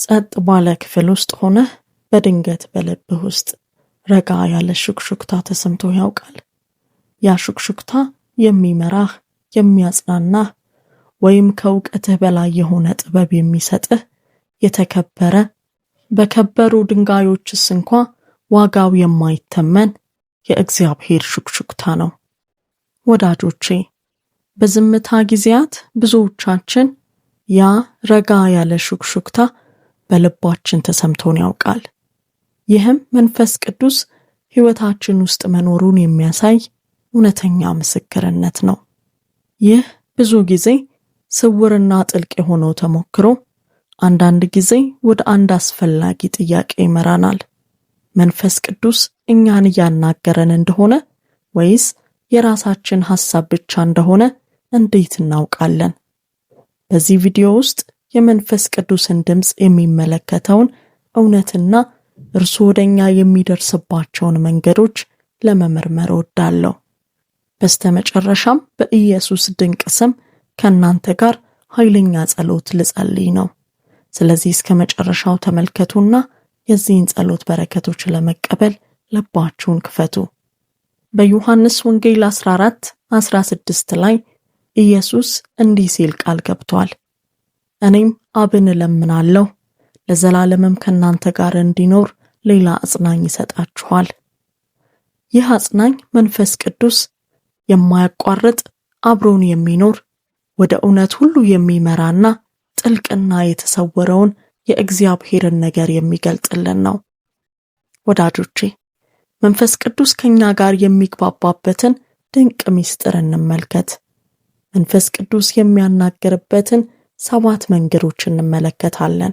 ጸጥ ባለ ክፍል ውስጥ ሆነህ በድንገት በልብህ ውስጥ ረጋ ያለ ሹክሹክታ ተሰምቶ ያውቃል? ያ ሹክሹክታ የሚመራህ፣ የሚያጽናናህ ወይም ከእውቀትህ በላይ የሆነ ጥበብ የሚሰጥህ የተከበረ፣ በከበሩ ድንጋዮችስ እንኳ ዋጋው የማይተመን የእግዚአብሔር ሹክሹክታ ነው። ወዳጆቼ፣ በዝምታ ጊዜያት ብዙዎቻችን ያ ረጋ ያለ ሹክሹክታ በልባችን ተሰምቶን ያውቃል። ይህም መንፈስ ቅዱስ ሕይወታችን ውስጥ መኖሩን የሚያሳይ እውነተኛ ምስክርነት ነው። ይህ ብዙ ጊዜ ስውርና ጥልቅ የሆነው ተሞክሮ አንዳንድ ጊዜ ወደ አንድ አስፈላጊ ጥያቄ ይመራናል። መንፈስ ቅዱስ እኛን እያናገረን እንደሆነ ወይስ የራሳችን ሐሳብ ብቻ እንደሆነ እንዴት እናውቃለን? በዚህ ቪዲዮ ውስጥ የመንፈስ ቅዱስን ድምፅ የሚመለከተውን እውነትና እርሱ ወደኛ የሚደርስባቸውን መንገዶች ለመመርመር እወዳለሁ። በስተመጨረሻም በኢየሱስ ድንቅ ስም ከእናንተ ጋር ኃይለኛ ጸሎት ልጸልይ ነው። ስለዚህ እስከ መጨረሻው ተመልከቱና የዚህን ጸሎት በረከቶች ለመቀበል ልባችሁን ክፈቱ። በዮሐንስ ወንጌል 14:16 ላይ ኢየሱስ እንዲህ ሲል ቃል ገብቷል። እኔም አብን እለምናለሁ ለዘላለምም ከእናንተ ጋር እንዲኖር ሌላ አጽናኝ ይሰጣችኋል። ይህ አጽናኝ መንፈስ ቅዱስ የማያቋርጥ አብሮን የሚኖር፣ ወደ እውነት ሁሉ የሚመራና ጥልቅና የተሰወረውን የእግዚአብሔርን ነገር የሚገልጥልን ነው። ወዳጆቼ፣ መንፈስ ቅዱስ ከኛ ጋር የሚግባባበትን ድንቅ ምስጢር እንመልከት። መንፈስ ቅዱስ የሚያናግርበትን ሰባት መንገዶች እንመለከታለን።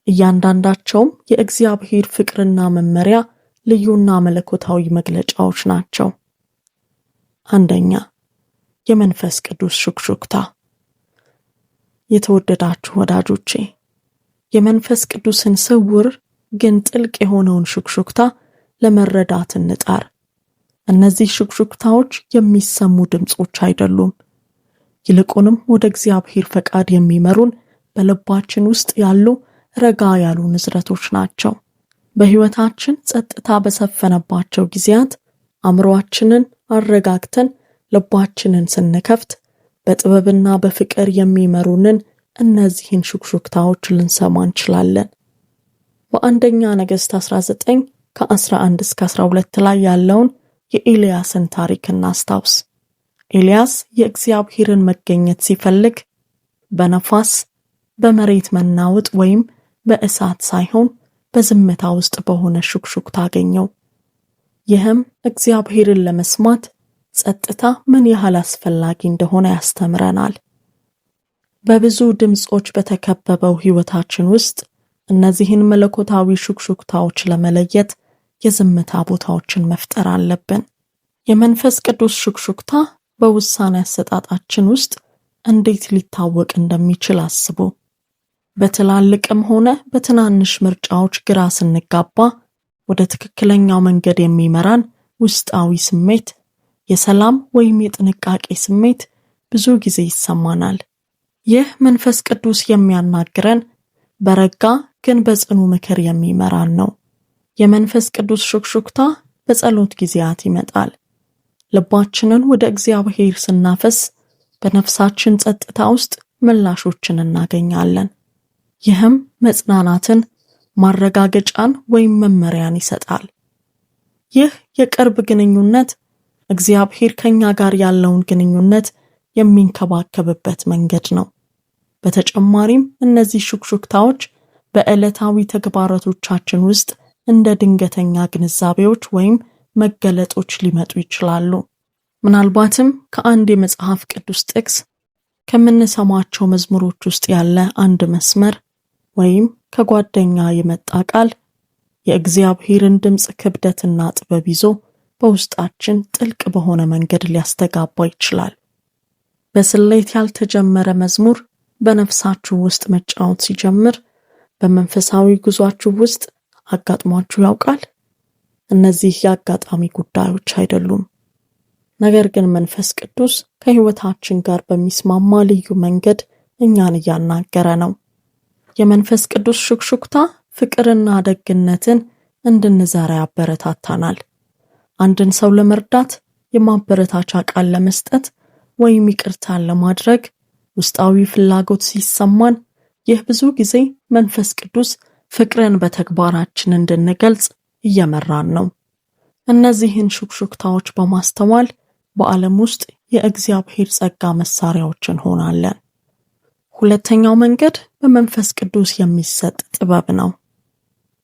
እያንዳንዳቸውም የእግዚአብሔር ፍቅርና መመሪያ ልዩና መለኮታዊ መግለጫዎች ናቸው። አንደኛ፣ የመንፈስ ቅዱስ ሹክሹክታ። የተወደዳችሁ ወዳጆቼ፣ የመንፈስ ቅዱስን ስውር ግን ጥልቅ የሆነውን ሹክሹክታ ለመረዳት እንጣር። እነዚህ ሹክሹክታዎች የሚሰሙ ድምፆች አይደሉም። ይልቁንም ወደ እግዚአብሔር ፈቃድ የሚመሩን በልባችን ውስጥ ያሉ ረጋ ያሉ ንዝረቶች ናቸው። በሕይወታችን ጸጥታ በሰፈነባቸው ጊዜያት አእምሮአችንን አረጋግተን ልባችንን ስንከፍት በጥበብና በፍቅር የሚመሩንን እነዚህን ሹክሹክታዎች ልንሰማ እንችላለን። በአንደኛ ነገሥት 19 ከ11 እስከ 12 ላይ ያለውን የኤልያስን ታሪክ እናስታውስ። ኤልያስ የእግዚአብሔርን መገኘት ሲፈልግ በነፋስ፣ በመሬት መናወጥ ወይም በእሳት ሳይሆን በዝምታ ውስጥ በሆነ ሹክሹክታ አገኘው። ይህም እግዚአብሔርን ለመስማት ጸጥታ ምን ያህል አስፈላጊ እንደሆነ ያስተምረናል። በብዙ ድምፆች በተከበበው ሕይወታችን ውስጥ እነዚህን መለኮታዊ ሹክሹክታዎች ለመለየት የዝምታ ቦታዎችን መፍጠር አለብን። የመንፈስ ቅዱስ ሹክሹክታ በውሳኔ አሰጣጣችን ውስጥ እንዴት ሊታወቅ እንደሚችል አስቡ። በትላልቅም ሆነ በትናንሽ ምርጫዎች ግራ ስንጋባ ወደ ትክክለኛው መንገድ የሚመራን ውስጣዊ ስሜት፣ የሰላም ወይም የጥንቃቄ ስሜት ብዙ ጊዜ ይሰማናል። ይህ መንፈስ ቅዱስ የሚያናግረን በረጋ ግን በጽኑ ምክር የሚመራን ነው። የመንፈስ ቅዱስ ሹክሹክታ በጸሎት ጊዜያት ይመጣል። ልባችንን ወደ እግዚአብሔር ስናፈስ በነፍሳችን ጸጥታ ውስጥ ምላሾችን እናገኛለን። ይህም መጽናናትን፣ ማረጋገጫን ወይም መመሪያን ይሰጣል። ይህ የቅርብ ግንኙነት እግዚአብሔር ከኛ ጋር ያለውን ግንኙነት የሚንከባከብበት መንገድ ነው። በተጨማሪም እነዚህ ሹክሹክታዎች በዕለታዊ ተግባራቶቻችን ውስጥ እንደ ድንገተኛ ግንዛቤዎች ወይም መገለጦች ሊመጡ ይችላሉ። ምናልባትም ከአንድ የመጽሐፍ ቅዱስ ጥቅስ፣ ከምንሰማቸው መዝሙሮች ውስጥ ያለ አንድ መስመር ወይም ከጓደኛ የመጣ ቃል የእግዚአብሔርን ድምፅ ክብደትና ጥበብ ይዞ በውስጣችን ጥልቅ በሆነ መንገድ ሊያስተጋባ ይችላል። በስሌት ያልተጀመረ መዝሙር በነፍሳችሁ ውስጥ መጫወት ሲጀምር በመንፈሳዊ ጉዟችሁ ውስጥ አጋጥሟችሁ ያውቃል? እነዚህ የአጋጣሚ ጉዳዮች አይደሉም። ነገር ግን መንፈስ ቅዱስ ከሕይወታችን ጋር በሚስማማ ልዩ መንገድ እኛን እያናገረ ነው። የመንፈስ ቅዱስ ሹክሹክታ ፍቅርና ደግነትን እንድንዘራ ያበረታታናል። አንድን ሰው ለመርዳት፣ የማበረታቻ ቃል ለመስጠት ወይም ይቅርታን ለማድረግ ውስጣዊ ፍላጎት ሲሰማን፣ ይህ ብዙ ጊዜ መንፈስ ቅዱስ ፍቅርን በተግባራችን እንድንገልጽ እየመራን ነው። እነዚህን ሹክሹክታዎች በማስተዋል በዓለም ውስጥ የእግዚአብሔር ጸጋ መሳሪያዎች እንሆናለን። ሁለተኛው መንገድ በመንፈስ ቅዱስ የሚሰጥ ጥበብ ነው።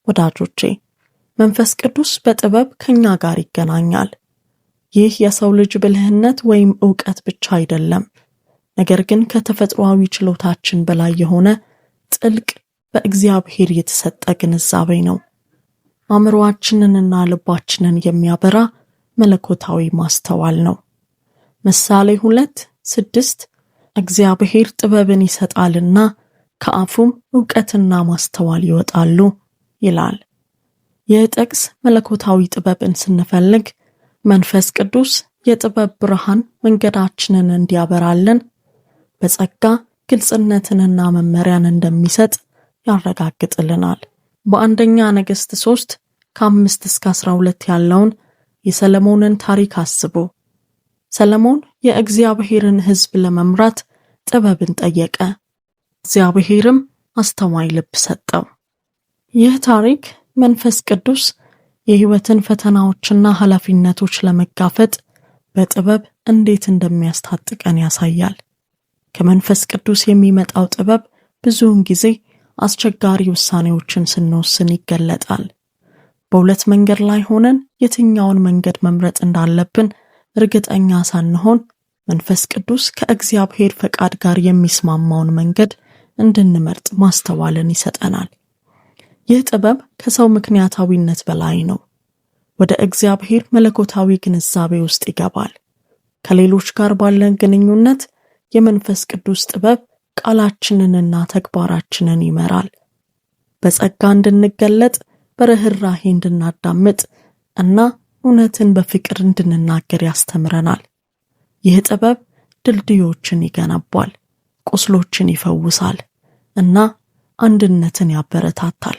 ወዳጆቼ፣ መንፈስ ቅዱስ በጥበብ ከኛ ጋር ይገናኛል። ይህ የሰው ልጅ ብልህነት ወይም ዕውቀት ብቻ አይደለም፣ ነገር ግን ከተፈጥሯዊ ችሎታችን በላይ የሆነ ጥልቅ በእግዚአብሔር የተሰጠ ግንዛቤ ነው። አእምሮአችንንና ልባችንን የሚያበራ መለኮታዊ ማስተዋል ነው። ምሳሌ 2:6 እግዚአብሔር ጥበብን ይሰጣልና ከአፉም ዕውቀትና ማስተዋል ይወጣሉ ይላል። ይህ ጥቅስ መለኮታዊ ጥበብን ስንፈልግ መንፈስ ቅዱስ የጥበብ ብርሃን መንገዳችንን እንዲያበራልን በጸጋ ግልጽነትንና መመሪያን እንደሚሰጥ ያረጋግጥልናል። በአንደኛ ነገሥት 3 ከ5 እስከ 12 ያለውን የሰለሞንን ታሪክ አስቡ። ሰለሞን የእግዚአብሔርን ሕዝብ ለመምራት ጥበብን ጠየቀ፣ እግዚአብሔርም አስተዋይ ልብ ሰጠው። ይህ ታሪክ መንፈስ ቅዱስ የሕይወትን ፈተናዎችና ኃላፊነቶች ለመጋፈጥ በጥበብ እንዴት እንደሚያስታጥቀን ያሳያል። ከመንፈስ ቅዱስ የሚመጣው ጥበብ ብዙውን ጊዜ አስቸጋሪ ውሳኔዎችን ስንወስን ይገለጣል። በሁለት መንገድ ላይ ሆነን የትኛውን መንገድ መምረጥ እንዳለብን እርግጠኛ ሳንሆን መንፈስ ቅዱስ ከእግዚአብሔር ፈቃድ ጋር የሚስማማውን መንገድ እንድንመርጥ ማስተዋልን ይሰጠናል። ይህ ጥበብ ከሰው ምክንያታዊነት በላይ ነው። ወደ እግዚአብሔር መለኮታዊ ግንዛቤ ውስጥ ይገባል። ከሌሎች ጋር ባለን ግንኙነት የመንፈስ ቅዱስ ጥበብ ቃላችንንና ተግባራችንን ይመራል። በጸጋ እንድንገለጥ፣ በርህራሄ እንድናዳምጥ እና እውነትን በፍቅር እንድንናገር ያስተምረናል። ይህ ጥበብ ድልድዮችን ይገነባል፣ ቁስሎችን ይፈውሳል እና አንድነትን ያበረታታል።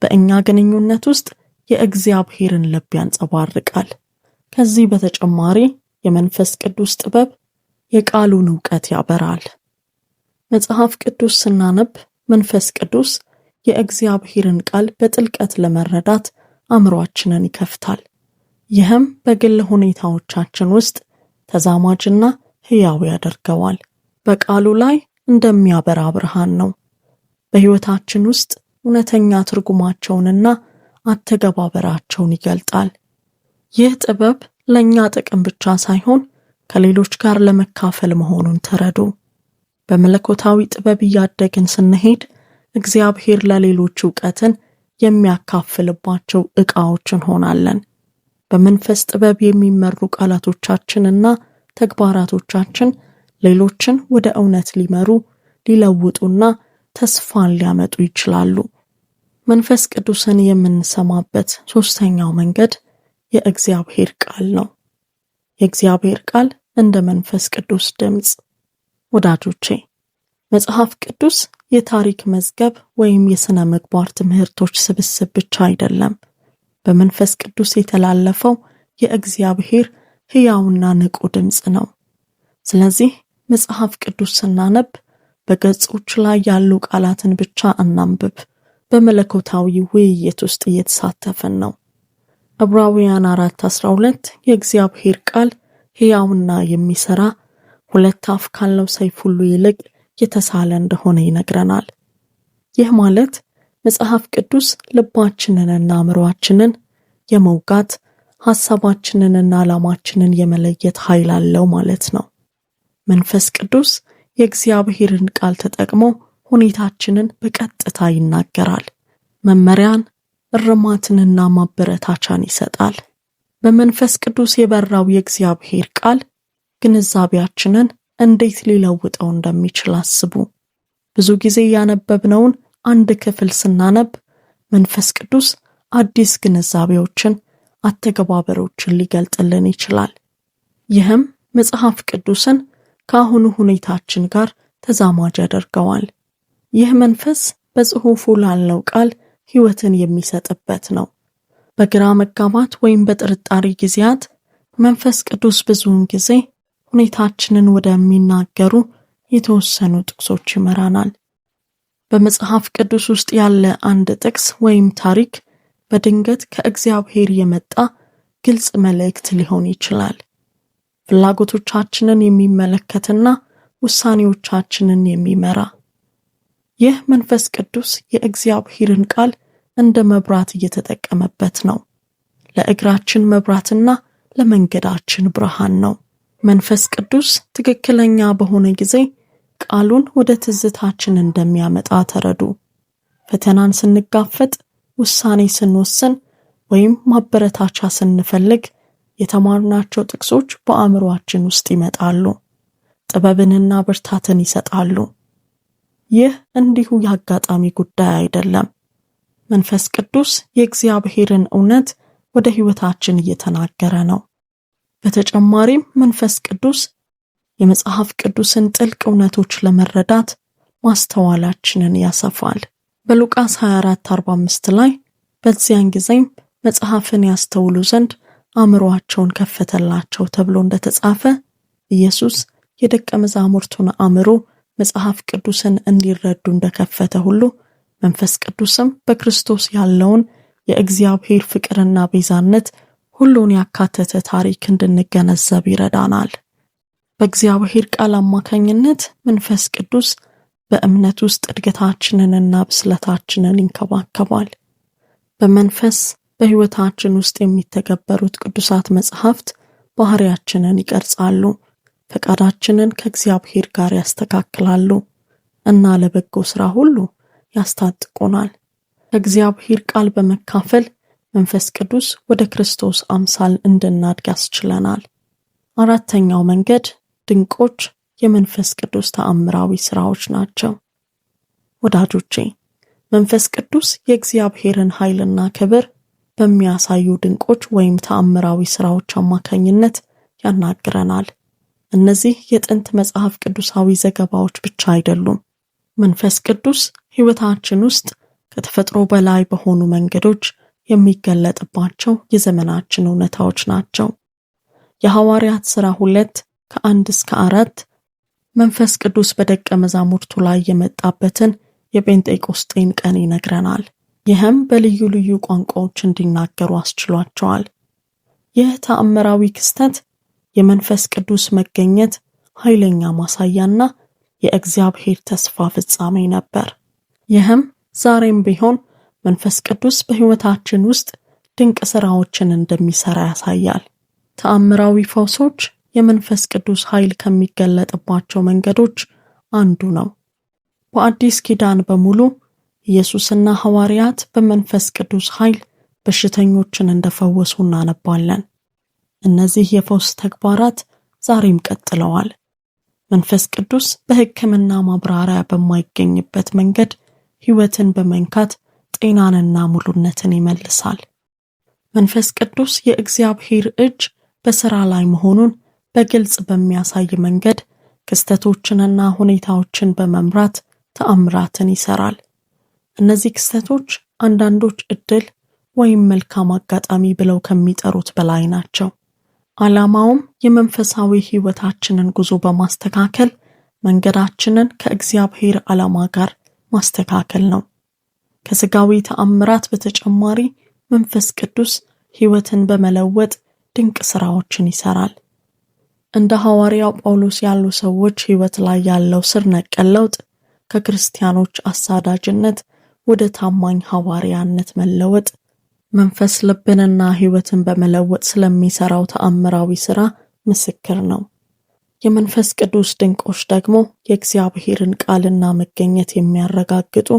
በእኛ ግንኙነት ውስጥ የእግዚአብሔርን ልብ ያንጸባርቃል። ከዚህ በተጨማሪ የመንፈስ ቅዱስ ጥበብ የቃሉን ዕውቀት ያበራል። መጽሐፍ ቅዱስ ስናነብ መንፈስ ቅዱስ የእግዚአብሔርን ቃል በጥልቀት ለመረዳት አእምሯችንን ይከፍታል። ይህም በግል ሁኔታዎቻችን ውስጥ ተዛማጅና ሕያው ያደርገዋል። በቃሉ ላይ እንደሚያበራ ብርሃን ነው። በሕይወታችን ውስጥ እውነተኛ ትርጉማቸውንና አተገባበራቸውን ይገልጣል። ይህ ጥበብ ለእኛ ጥቅም ብቻ ሳይሆን ከሌሎች ጋር ለመካፈል መሆኑን ተረዱ። በመለኮታዊ ጥበብ እያደግን ስንሄድ እግዚአብሔር ለሌሎች ዕውቀትን የሚያካፍልባቸው ዕቃዎች እንሆናለን። በመንፈስ ጥበብ የሚመሩ ቃላቶቻችንና ተግባራቶቻችን ሌሎችን ወደ እውነት ሊመሩ፣ ሊለውጡና ተስፋን ሊያመጡ ይችላሉ። መንፈስ ቅዱስን የምንሰማበት ሶስተኛው መንገድ የእግዚአብሔር ቃል ነው። የእግዚአብሔር ቃል እንደ መንፈስ ቅዱስ ድምፅ። ወዳጆቼ፣ መጽሐፍ ቅዱስ የታሪክ መዝገብ ወይም የሥነ ምግባር ትምህርቶች ስብስብ ብቻ አይደለም። በመንፈስ ቅዱስ የተላለፈው የእግዚአብሔር ሕያውና ንቁ ድምፅ ነው። ስለዚህ መጽሐፍ ቅዱስ ስናነብ በገጾች ላይ ያሉ ቃላትን ብቻ አናንብብ። በመለኮታዊ ውይይት ውስጥ እየተሳተፍን ነው። ዕብራውያን 4:12 የእግዚአብሔር ቃል ሕያውና የሚሰራ ሁለት አፍ ካለው ሰይፍ ሁሉ ይልቅ የተሳለ እንደሆነ ይነግረናል። ይህ ማለት መጽሐፍ ቅዱስ ልባችንንና አእምሯችንን የመውጋት፣ ሐሳባችንንና ዓላማችንን የመለየት ኃይል አለው ማለት ነው። መንፈስ ቅዱስ የእግዚአብሔርን ቃል ተጠቅሞ ሁኔታችንን በቀጥታ ይናገራል። መመሪያን፣ እርማትንና ማበረታቻን ይሰጣል። በመንፈስ ቅዱስ የበራው የእግዚአብሔር ቃል ግንዛቤያችንን እንዴት ሊለውጠው እንደሚችል አስቡ። ብዙ ጊዜ ያነበብነውን አንድ ክፍል ስናነብ መንፈስ ቅዱስ አዲስ ግንዛቤዎችን፣ አተገባበሮችን ሊገልጥልን ይችላል። ይህም መጽሐፍ ቅዱስን ከአሁኑ ሁኔታችን ጋር ተዛማጅ ያደርገዋል። ይህ መንፈስ በጽሑፉ ላለው ቃል ሕይወትን የሚሰጥበት ነው። በግራ መጋባት ወይም በጥርጣሬ ጊዜያት መንፈስ ቅዱስ ብዙውን ጊዜ ሁኔታችንን ወደሚናገሩ የተወሰኑ ጥቅሶች ይመራናል። በመጽሐፍ ቅዱስ ውስጥ ያለ አንድ ጥቅስ ወይም ታሪክ በድንገት ከእግዚአብሔር የመጣ ግልጽ መልእክት ሊሆን ይችላል። ፍላጎቶቻችንን የሚመለከትና ውሳኔዎቻችንን የሚመራ። ይህ መንፈስ ቅዱስ የእግዚአብሔርን ቃል እንደ መብራት እየተጠቀመበት ነው። ለእግራችን መብራትና ለመንገዳችን ብርሃን ነው። መንፈስ ቅዱስ ትክክለኛ በሆነ ጊዜ ቃሉን ወደ ትዝታችን እንደሚያመጣ ተረዱ። ፈተናን ስንጋፈጥ፣ ውሳኔ ስንወስን ወይም ማበረታቻ ስንፈልግ የተማርናቸው ጥቅሶች በአእምሮአችን ውስጥ ይመጣሉ፣ ጥበብንና ብርታትን ይሰጣሉ። ይህ እንዲሁ የአጋጣሚ ጉዳይ አይደለም። መንፈስ ቅዱስ የእግዚአብሔርን እውነት ወደ ሕይወታችን እየተናገረ ነው። በተጨማሪም መንፈስ ቅዱስ የመጽሐፍ ቅዱስን ጥልቅ እውነቶች ለመረዳት ማስተዋላችንን ያሰፋል። በሉቃስ 24:45 ላይ በዚያን ጊዜም መጽሐፍን ያስተውሉ ዘንድ አእምሮአቸውን ከፈተላቸው ተብሎ እንደተጻፈ ኢየሱስ የደቀ መዛሙርቱን አእምሮ መጽሐፍ ቅዱስን እንዲረዱ እንደከፈተ ሁሉ መንፈስ ቅዱስም በክርስቶስ ያለውን የእግዚአብሔር ፍቅርና ቤዛነት ሁሉን ያካተተ ታሪክ እንድንገነዘብ ይረዳናል። በእግዚአብሔር ቃል አማካኝነት መንፈስ ቅዱስ በእምነት ውስጥ እድገታችንንና ብስለታችንን ይንከባከባል። በመንፈስ በሕይወታችን ውስጥ የሚተገበሩት ቅዱሳት መጽሐፍት ባህሪያችንን ይቀርጻሉ፣ ፈቃዳችንን ከእግዚአብሔር ጋር ያስተካክላሉ እና ለበጎ ሥራ ሁሉ ያስታጥቁናል። ከእግዚአብሔር ቃል በመካፈል መንፈስ ቅዱስ ወደ ክርስቶስ አምሳል እንድናድግ ያስችለናል። አራተኛው መንገድ ድንቆች የመንፈስ ቅዱስ ተአምራዊ ሥራዎች ናቸው። ወዳጆቼ፣ መንፈስ ቅዱስ የእግዚአብሔርን ኃይልና ክብር በሚያሳዩ ድንቆች ወይም ተአምራዊ ሥራዎች አማካኝነት ያናግረናል። እነዚህ የጥንት መጽሐፍ ቅዱሳዊ ዘገባዎች ብቻ አይደሉም። መንፈስ ቅዱስ ሕይወታችን ውስጥ ከተፈጥሮ በላይ በሆኑ መንገዶች የሚገለጥባቸው የዘመናችን እውነታዎች ናቸው። የሐዋርያት ሥራ 2:1-4 መንፈስ ቅዱስ በደቀ መዛሙርቱ ላይ የመጣበትን የጴንጤቆስጤን ቀን ይነግረናል። ይህም በልዩ ልዩ ቋንቋዎች እንዲናገሩ አስችሏቸዋል። ይህ ተአምራዊ ክስተት የመንፈስ ቅዱስ መገኘት ኃይለኛ ማሳያና የእግዚአብሔር ተስፋ ፍጻሜ ነበር። ይህም ዛሬም ቢሆን መንፈስ ቅዱስ በሕይወታችን ውስጥ ድንቅ ሥራዎችን እንደሚሠራ ያሳያል። ተአምራዊ ፈውሶች የመንፈስ ቅዱስ ኃይል ከሚገለጥባቸው መንገዶች አንዱ ነው። በአዲስ ኪዳን በሙሉ ኢየሱስና ሐዋርያት በመንፈስ ቅዱስ ኃይል በሽተኞችን እንደፈወሱ እናነባለን። እነዚህ የፈውስ ተግባራት ዛሬም ቀጥለዋል። መንፈስ ቅዱስ በሕክምና ማብራሪያ በማይገኝበት መንገድ ሕይወትን በመንካት ጤናንና ሙሉነትን ይመልሳል። መንፈስ ቅዱስ የእግዚአብሔር እጅ በሥራ ላይ መሆኑን በግልጽ በሚያሳይ መንገድ ክስተቶችንና ሁኔታዎችን በመምራት ተአምራትን ይሰራል። እነዚህ ክስተቶች አንዳንዶች ዕድል ወይም መልካም አጋጣሚ ብለው ከሚጠሩት በላይ ናቸው። ዓላማውም የመንፈሳዊ ሕይወታችንን ጉዞ በማስተካከል መንገዳችንን ከእግዚአብሔር ዓላማ ጋር ማስተካከል ነው። ከሥጋዊ ተአምራት በተጨማሪ መንፈስ ቅዱስ ሕይወትን በመለወጥ ድንቅ ሥራዎችን ይሠራል። እንደ ሐዋርያው ጳውሎስ ያሉ ሰዎች ሕይወት ላይ ያለው ስር ነቀል ለውጥ ከክርስቲያኖች አሳዳጅነት ወደ ታማኝ ሐዋርያነት መለወጥ መንፈስ ልብንና ሕይወትን በመለወጥ ስለሚሠራው ተአምራዊ ሥራ ምስክር ነው። የመንፈስ ቅዱስ ድንቆች ደግሞ የእግዚአብሔርን ቃልና መገኘት የሚያረጋግጡ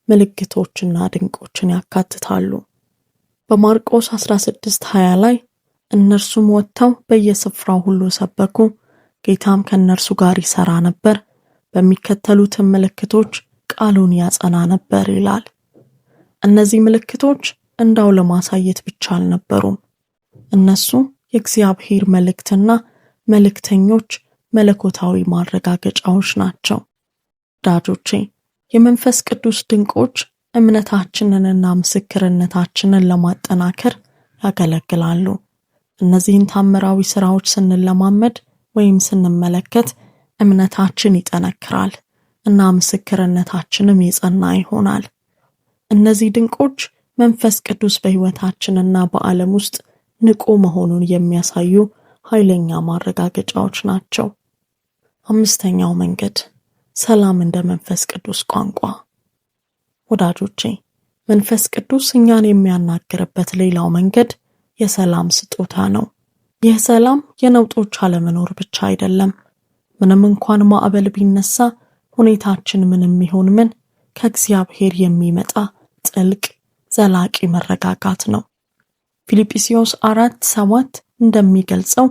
ምልክቶችና ድንቆችን ያካትታሉ። በማርቆስ 16:20 ላይ እነርሱም ወጥተው በየስፍራው ሁሉ ሰበኩ፣ ጌታም ከእነርሱ ጋር ይሠራ ነበር፣ በሚከተሉትም ምልክቶች ቃሉን ያጸና ነበር ይላል። እነዚህ ምልክቶች እንዳው ለማሳየት ብቻ አልነበሩም። እነሱ የእግዚአብሔር መልእክትና መልእክተኞች መለኮታዊ ማረጋገጫዎች ናቸው። ወዳጆቼ፣ የመንፈስ ቅዱስ ድንቆች እምነታችንንና ምስክርነታችንን ለማጠናከር ያገለግላሉ። እነዚህን ታምራዊ ስራዎች ስንለማመድ ወይም ስንመለከት እምነታችን ይጠነክራል እና ምስክርነታችንም የጸና ይሆናል። እነዚህ ድንቆች መንፈስ ቅዱስ በሕይወታችንና በዓለም ውስጥ ንቁ መሆኑን የሚያሳዩ ኃይለኛ ማረጋገጫዎች ናቸው። አምስተኛው መንገድ፣ ሰላም እንደ መንፈስ ቅዱስ ቋንቋ። ወዳጆቼ፣ መንፈስ ቅዱስ እኛን የሚያናግርበት ሌላው መንገድ የሰላም ስጦታ ነው። ይህ ሰላም የነውጦች አለመኖር ብቻ አይደለም። ምንም እንኳን ማዕበል ቢነሳ፣ ሁኔታችን ምንም ይሁን ምን፣ ከእግዚአብሔር የሚመጣ ጥልቅ ዘላቂ መረጋጋት ነው። ፊልጵስዩስ 4:7 እንደሚገልጸው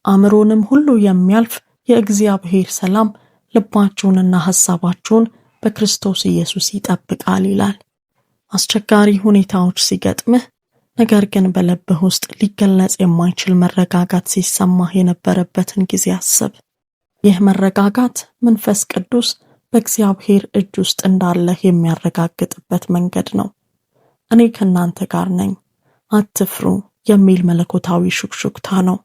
አእምሮንም ሁሉ የሚያልፍ የእግዚአብሔር ሰላም ልባችሁንና ሐሳባችሁን በክርስቶስ ኢየሱስ ይጠብቃል ይላል። አስቸጋሪ ሁኔታዎች ሲገጥምህ፣ ነገር ግን በልብህ ውስጥ ሊገለጽ የማይችል መረጋጋት ሲሰማህ የነበረበትን ጊዜ አስብ። ይህ መረጋጋት መንፈስ ቅዱስ በእግዚአብሔር እጅ ውስጥ እንዳለህ የሚያረጋግጥበት መንገድ ነው። እኔ ከእናንተ ጋር ነኝ፣ አትፍሩ የሚል መለኮታዊ ሹክሹክታ ነው።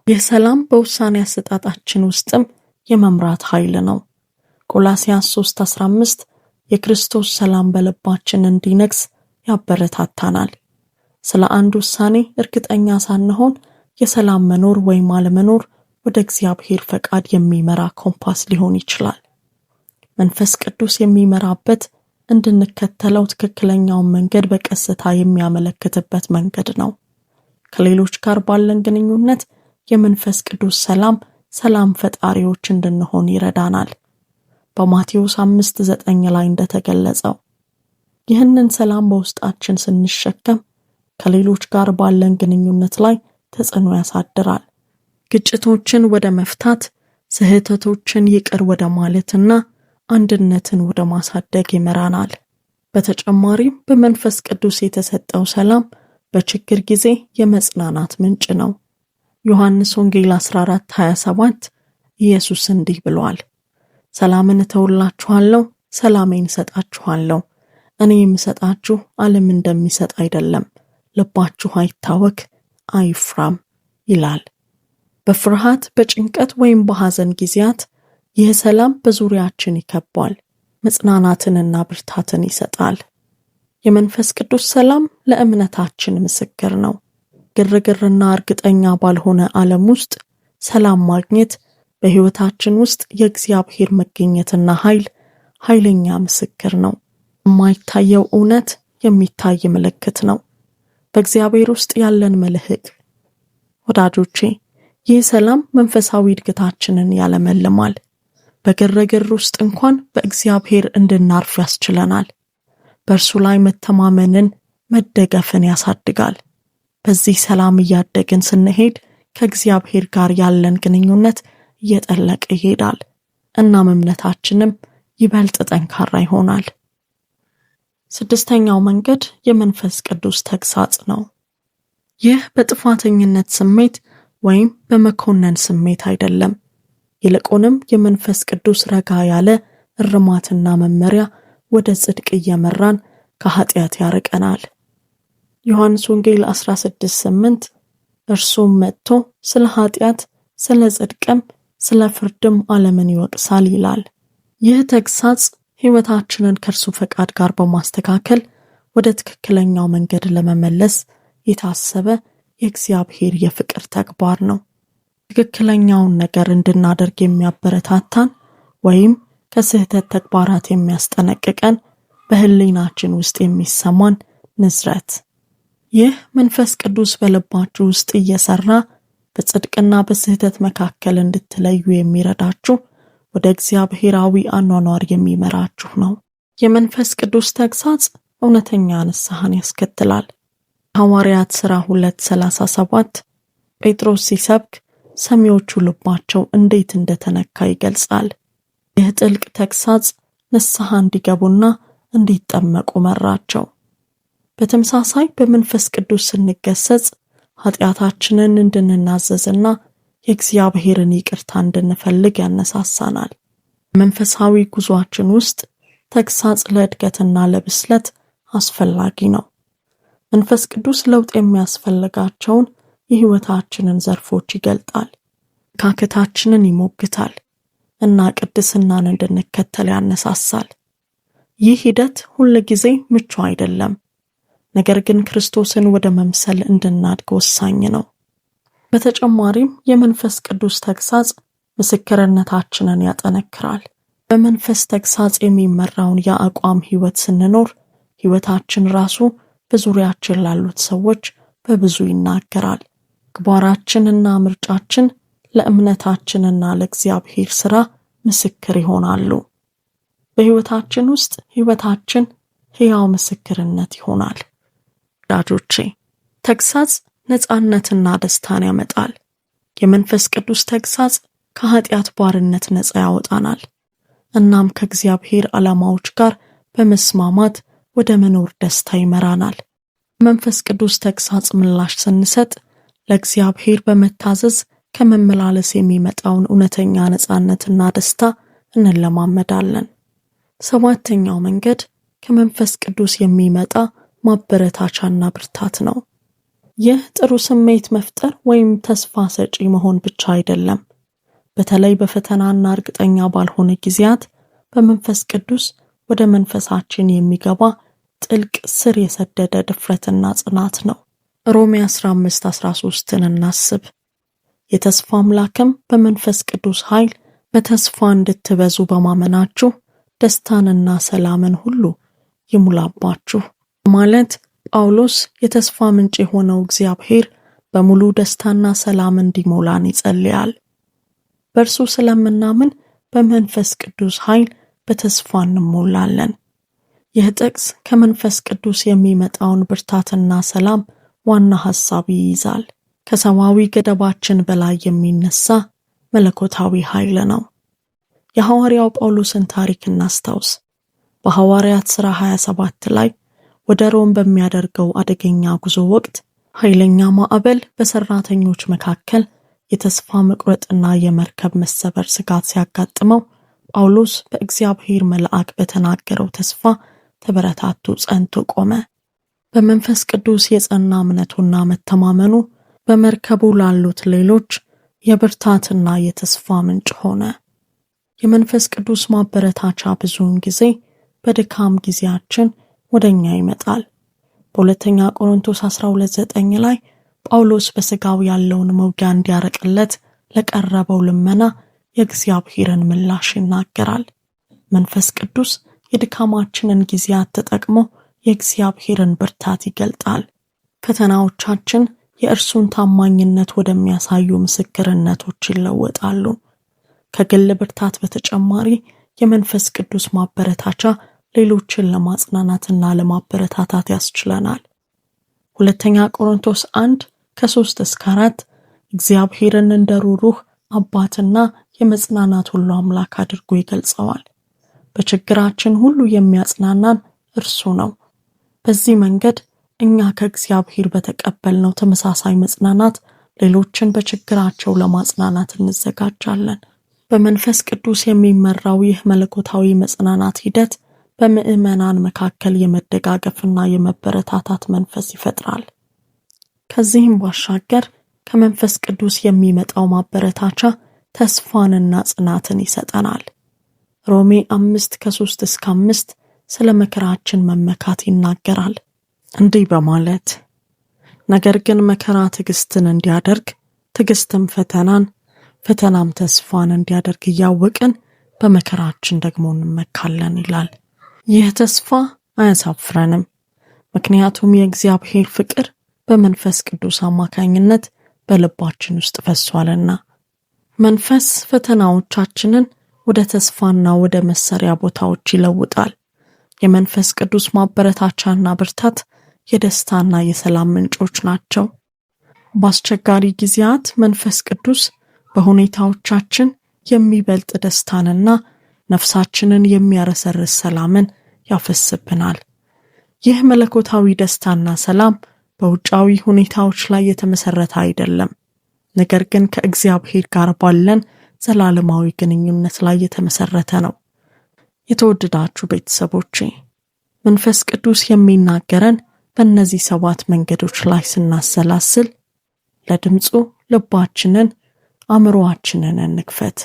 ይህ ሰላም በውሳኔ አሰጣጣችን ውስጥም የመምራት ኃይል ነው። ቆላስያስ 3:15 የክርስቶስ ሰላም በልባችን እንዲነግስ ያበረታታናል። ስለ አንድ ውሳኔ እርግጠኛ ሳንሆን የሰላም መኖር ወይም አለመኖር ወደ እግዚአብሔር ፈቃድ የሚመራ ኮምፓስ ሊሆን ይችላል። መንፈስ ቅዱስ የሚመራበት፣ እንድንከተለው ትክክለኛውን መንገድ በቀስታ የሚያመለክትበት መንገድ ነው። ከሌሎች ጋር ባለን ግንኙነት የመንፈስ ቅዱስ ሰላም ሰላም ፈጣሪዎች እንድንሆን ይረዳናል። በማቴዎስ 5:9 ላይ እንደተገለጸው ይህንን ሰላም በውስጣችን ስንሸከም ከሌሎች ጋር ባለን ግንኙነት ላይ ተጽዕኖ ያሳድራል። ግጭቶችን ወደ መፍታት፣ ስህተቶችን ይቅር ወደ ማለትና አንድነትን ወደ ማሳደግ ይመራናል። በተጨማሪም በመንፈስ ቅዱስ የተሰጠው ሰላም በችግር ጊዜ የመጽናናት ምንጭ ነው። ዮሐንስ ወንጌል 14:27 ኢየሱስ እንዲህ ብሏል፣ “ሰላምን እተውላችኋለሁ፣ ሰላሜን እሰጣችኋለሁ። እኔ የምሰጣችሁ ዓለም እንደሚሰጥ አይደለም። ልባችሁ አይታወክ፣ አይፍራም” ይላል። በፍርሃት፣ በጭንቀት ወይም በሐዘን ጊዜያት ይህ ሰላም በዙሪያችን ይከባል፣ መጽናናትንና ብርታትን ይሰጣል። የመንፈስ ቅዱስ ሰላም ለእምነታችን ምስክር ነው። ግርግርና እርግጠኛ ባልሆነ ዓለም ውስጥ ሰላም ማግኘት በሕይወታችን ውስጥ የእግዚአብሔር መገኘትና ኃይል ኃይለኛ ምስክር ነው። የማይታየው እውነት የሚታይ ምልክት ነው። በእግዚአብሔር ውስጥ ያለን መልህቅ። ወዳጆቼ፣ ይህ ሰላም መንፈሳዊ እድገታችንን ያለመልማል። በግርግር ውስጥ እንኳን በእግዚአብሔር እንድናርፍ ያስችለናል። በእርሱ ላይ መተማመንን፣ መደገፍን ያሳድጋል። በዚህ ሰላም እያደግን ስንሄድ ከእግዚአብሔር ጋር ያለን ግንኙነት እየጠለቀ ይሄዳል። እናም እምነታችንም ይበልጥ ጠንካራ ይሆናል። ስድስተኛው መንገድ የመንፈስ ቅዱስ ተግሳጽ ነው። ይህ በጥፋተኝነት ስሜት ወይም በመኮነን ስሜት አይደለም። ይልቁንም የመንፈስ ቅዱስ ረጋ ያለ እርማትና መመሪያ ወደ ጽድቅ እየመራን ከኃጢአት ያርቀናል። ዮሐንስ ወንጌል 16:8 እርሱም መጥቶ ስለ ኃጢአት፣ ስለ ጽድቅም፣ ስለ ፍርድም ዓለምን ይወቅሳል ይላል። ይህ ተግሳጽ ሕይወታችንን ከእርሱ ፈቃድ ጋር በማስተካከል ወደ ትክክለኛው መንገድ ለመመለስ የታሰበ የእግዚአብሔር የፍቅር ተግባር ነው። ትክክለኛውን ነገር እንድናደርግ የሚያበረታታን ወይም ከስህተት ተግባራት የሚያስጠነቅቀን በሕሊናችን ውስጥ የሚሰማን ንዝረት። ይህ መንፈስ ቅዱስ በልባችሁ ውስጥ እየሰራ በጽድቅና በስህተት መካከል እንድትለዩ የሚረዳችሁ፣ ወደ እግዚአብሔራዊ አኗኗር የሚመራችሁ ነው። የመንፈስ ቅዱስ ተግሳጽ እውነተኛ ንስሐን ያስከትላል። ሐዋርያት ሥራ 2:37 ጴጥሮስ ሲሰብክ ሰሚዎቹ ልባቸው እንዴት እንደተነካ ይገልጻል። ይህ ጥልቅ ተግሳጽ ንስሐ እንዲገቡና እንዲጠመቁ መራቸው። በተመሳሳይ በመንፈስ ቅዱስ ስንገሰጽ ኃጢአታችንን እንድንናዘዝና የእግዚአብሔርን ይቅርታ እንድንፈልግ ያነሳሳናል። መንፈሳዊ ጉዟችን ውስጥ ተግሳጽ ለእድገትና ለብስለት አስፈላጊ ነው። መንፈስ ቅዱስ ለውጥ የሚያስፈልጋቸውን የሕይወታችንን ዘርፎች ይገልጣል፣ ካክታችንን ይሞግታል እና ቅድስናን እንድንከተል ያነሳሳል። ይህ ሂደት ሁል ጊዜ ምቹ አይደለም፣ ነገር ግን ክርስቶስን ወደ መምሰል እንድናድግ ወሳኝ ነው። በተጨማሪም የመንፈስ ቅዱስ ተግሳጽ ምስክርነታችንን ያጠነክራል። በመንፈስ ተግሳጽ የሚመራውን የአቋም ሕይወት ስንኖር ሕይወታችን ራሱ በዙሪያችን ላሉት ሰዎች በብዙ ይናገራል። ምግባራችንና ምርጫችን ለእምነታችንና ለእግዚአብሔር ሥራ ምስክር ይሆናሉ። በሕይወታችን ውስጥ ሕይወታችን ሕያው ምስክርነት ይሆናል። ወዳጆቼ፣ ተግሳጽ ነፃነትና ደስታን ያመጣል። የመንፈስ ቅዱስ ተግሳጽ ከኃጢአት ባርነት ነፃ ያወጣናል። እናም ከእግዚአብሔር ዓላማዎች ጋር በመስማማት ወደ መኖር ደስታ ይመራናል። መንፈስ ቅዱስ ተግሳጽ ምላሽ ስንሰጥ ለእግዚአብሔር በመታዘዝ ከመመላለስ የሚመጣውን እውነተኛ ነፃነትና ደስታ እንለማመዳለን። ሰባተኛው መንገድ ከመንፈስ ቅዱስ የሚመጣ ማበረታቻና ብርታት ነው። ይህ ጥሩ ስሜት መፍጠር ወይም ተስፋ ሰጪ መሆን ብቻ አይደለም። በተለይ በፈተናና እርግጠኛ ባልሆነ ጊዜያት በመንፈስ ቅዱስ ወደ መንፈሳችን የሚገባ ጥልቅ ስር የሰደደ ድፍረትና ጽናት ነው። ሮሜ 15:13ን እናስብ። የተስፋ አምላክም በመንፈስ ቅዱስ ኃይል በተስፋ እንድትበዙ በማመናችሁ ደስታንና ሰላምን ሁሉ ይሙላባችሁ ማለት ጳውሎስ የተስፋ ምንጭ የሆነው እግዚአብሔር በሙሉ ደስታና ሰላም እንዲሞላን ይጸልያል። በእርሱ ስለምናምን በመንፈስ ቅዱስ ኃይል በተስፋ እንሞላለን። ይህ ጥቅስ ከመንፈስ ቅዱስ የሚመጣውን ብርታትና ሰላም ዋና ሐሳብ ይይዛል። ከሰብአዊ ገደባችን በላይ የሚነሳ መለኮታዊ ኃይል ነው። የሐዋርያው ጳውሎስን ታሪክ እናስታውስ። በሐዋርያት ሥራ 27 ላይ ወደ ሮም በሚያደርገው አደገኛ ጉዞ ወቅት ኃይለኛ ማዕበል በሰራተኞች መካከል የተስፋ መቁረጥና የመርከብ መሰበር ስጋት ሲያጋጥመው ጳውሎስ በእግዚአብሔር መልአክ በተናገረው ተስፋ ተበረታቶ ጸንቶ ቆመ። በመንፈስ ቅዱስ የጸና እምነቱና መተማመኑ በመርከቡ ላሉት ሌሎች የብርታትና የተስፋ ምንጭ ሆነ። የመንፈስ ቅዱስ ማበረታቻ ብዙውን ጊዜ በድካም ጊዜያችን ወደኛ ይመጣል። በሁለተኛ ቆሮንቶስ 12:9 ላይ ጳውሎስ በሥጋው ያለውን መውጊያ እንዲያረቅለት ለቀረበው ልመና የእግዚአብሔርን ምላሽ ይናገራል። መንፈስ ቅዱስ የድካማችንን ጊዜያት ተጠቅሞ የእግዚአብሔርን ብርታት ይገልጣል። ፈተናዎቻችን የእርሱን ታማኝነት ወደሚያሳዩ ምስክርነቶች ይለወጣሉ። ከግል ብርታት በተጨማሪ የመንፈስ ቅዱስ ማበረታቻ ሌሎችን ለማጽናናትና ለማበረታታት ያስችለናል። ሁለተኛ ቆሮንቶስ 1:3-4 እግዚአብሔርን እንደ ሩሩህ አባትና የመጽናናት ሁሉ አምላክ አድርጎ ይገልጸዋል። በችግራችን ሁሉ የሚያጽናናን እርሱ ነው። በዚህ መንገድ እኛ ከእግዚአብሔር በተቀበልነው ተመሳሳይ መጽናናት ሌሎችን በችግራቸው ለማጽናናት እንዘጋጃለን። በመንፈስ ቅዱስ የሚመራው ይህ መለኮታዊ መጽናናት ሂደት በምዕመናን መካከል የመደጋገፍና የመበረታታት መንፈስ ይፈጥራል። ከዚህም ባሻገር ከመንፈስ ቅዱስ የሚመጣው ማበረታቻ ተስፋንና ጽናትን ይሰጠናል። ሮሜ 5:3-5 ስለ መከራችን መመካት ይናገራል እንዲህ በማለት ነገር ግን መከራ ትዕግስትን እንዲያደርግ፣ ትዕግስትም ፈተናን፣ ፈተናም ተስፋን እንዲያደርግ እያወቅን በመከራችን ደግሞ እንመካለን ይላል። ይህ ተስፋ አያሳፍረንም፣ ምክንያቱም የእግዚአብሔር ፍቅር በመንፈስ ቅዱስ አማካኝነት በልባችን ውስጥ ፈሷልና። መንፈስ ፈተናዎቻችንን ወደ ተስፋና ወደ መሰሪያ ቦታዎች ይለውጣል። የመንፈስ ቅዱስ ማበረታቻና ብርታት የደስታና የሰላም ምንጮች ናቸው። በአስቸጋሪ ጊዜያት መንፈስ ቅዱስ በሁኔታዎቻችን የሚበልጥ ደስታንና ነፍሳችንን የሚያረሰርስ ሰላምን ያፈስብናል። ይህ መለኮታዊ ደስታና ሰላም በውጫዊ ሁኔታዎች ላይ የተመሰረተ አይደለም፣ ነገር ግን ከእግዚአብሔር ጋር ባለን ዘላለማዊ ግንኙነት ላይ የተመሰረተ ነው። የተወደዳችሁ ቤተሰቦቼ፣ መንፈስ ቅዱስ የሚናገረን በእነዚህ 7 መንገዶች ላይ ስናሰላስል ለድምፁ ልባችንን አእምሮአችንን እንክፈት።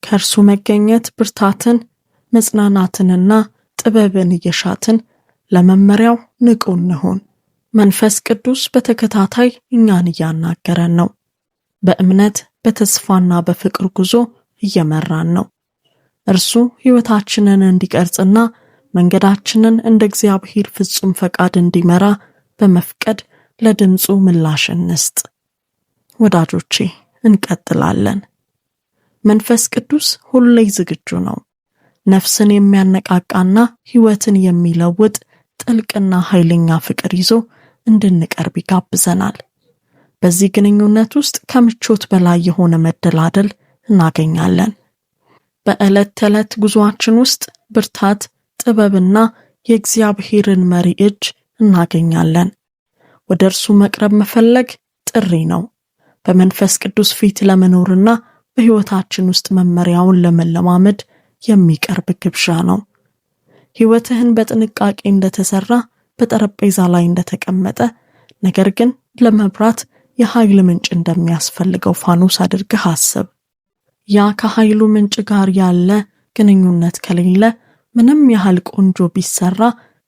ከእርሱ መገኘት ብርታትን፣ መጽናናትንና ጥበብን እየሻትን ለመመሪያው ንቁ እንሁን። መንፈስ ቅዱስ በተከታታይ እኛን እያናገረን ነው። በእምነት በተስፋና በፍቅር ጉዞ እየመራን ነው። እርሱ ሕይወታችንን እንዲቀርጽና መንገዳችንን እንደ እግዚአብሔር ፍጹም ፈቃድ እንዲመራ በመፍቀድ ለድምፁ ምላሽ እንስጥ። ወዳጆቼ፣ እንቀጥላለን። መንፈስ ቅዱስ ሁሌ ዝግጁ ነው። ነፍስን የሚያነቃቃና ሕይወትን የሚለውጥ ጥልቅና ኃይለኛ ፍቅር ይዞ እንድንቀርብ ይጋብዘናል። በዚህ ግንኙነት ውስጥ ከምቾት በላይ የሆነ መደላደል እናገኛለን። በዕለት ተዕለት ጉዞአችን ውስጥ ብርታት፣ ጥበብና የእግዚአብሔርን መሪ እጅ እናገኛለን። ወደ እርሱ መቅረብ መፈለግ ጥሪ ነው። በመንፈስ ቅዱስ ፊት ለመኖርና በሕይወታችን ውስጥ መመሪያውን ለመለማመድ የሚቀርብ ግብዣ ነው። ሕይወትህን በጥንቃቄ እንደተሰራ፣ በጠረጴዛ ላይ እንደተቀመጠ፣ ነገር ግን ለመብራት የኃይል ምንጭ እንደሚያስፈልገው ፋኖስ አድርገህ አስብ። ያ ከኃይሉ ምንጭ ጋር ያለ ግንኙነት ከሌለ ምንም ያህል ቆንጆ ቢሰራ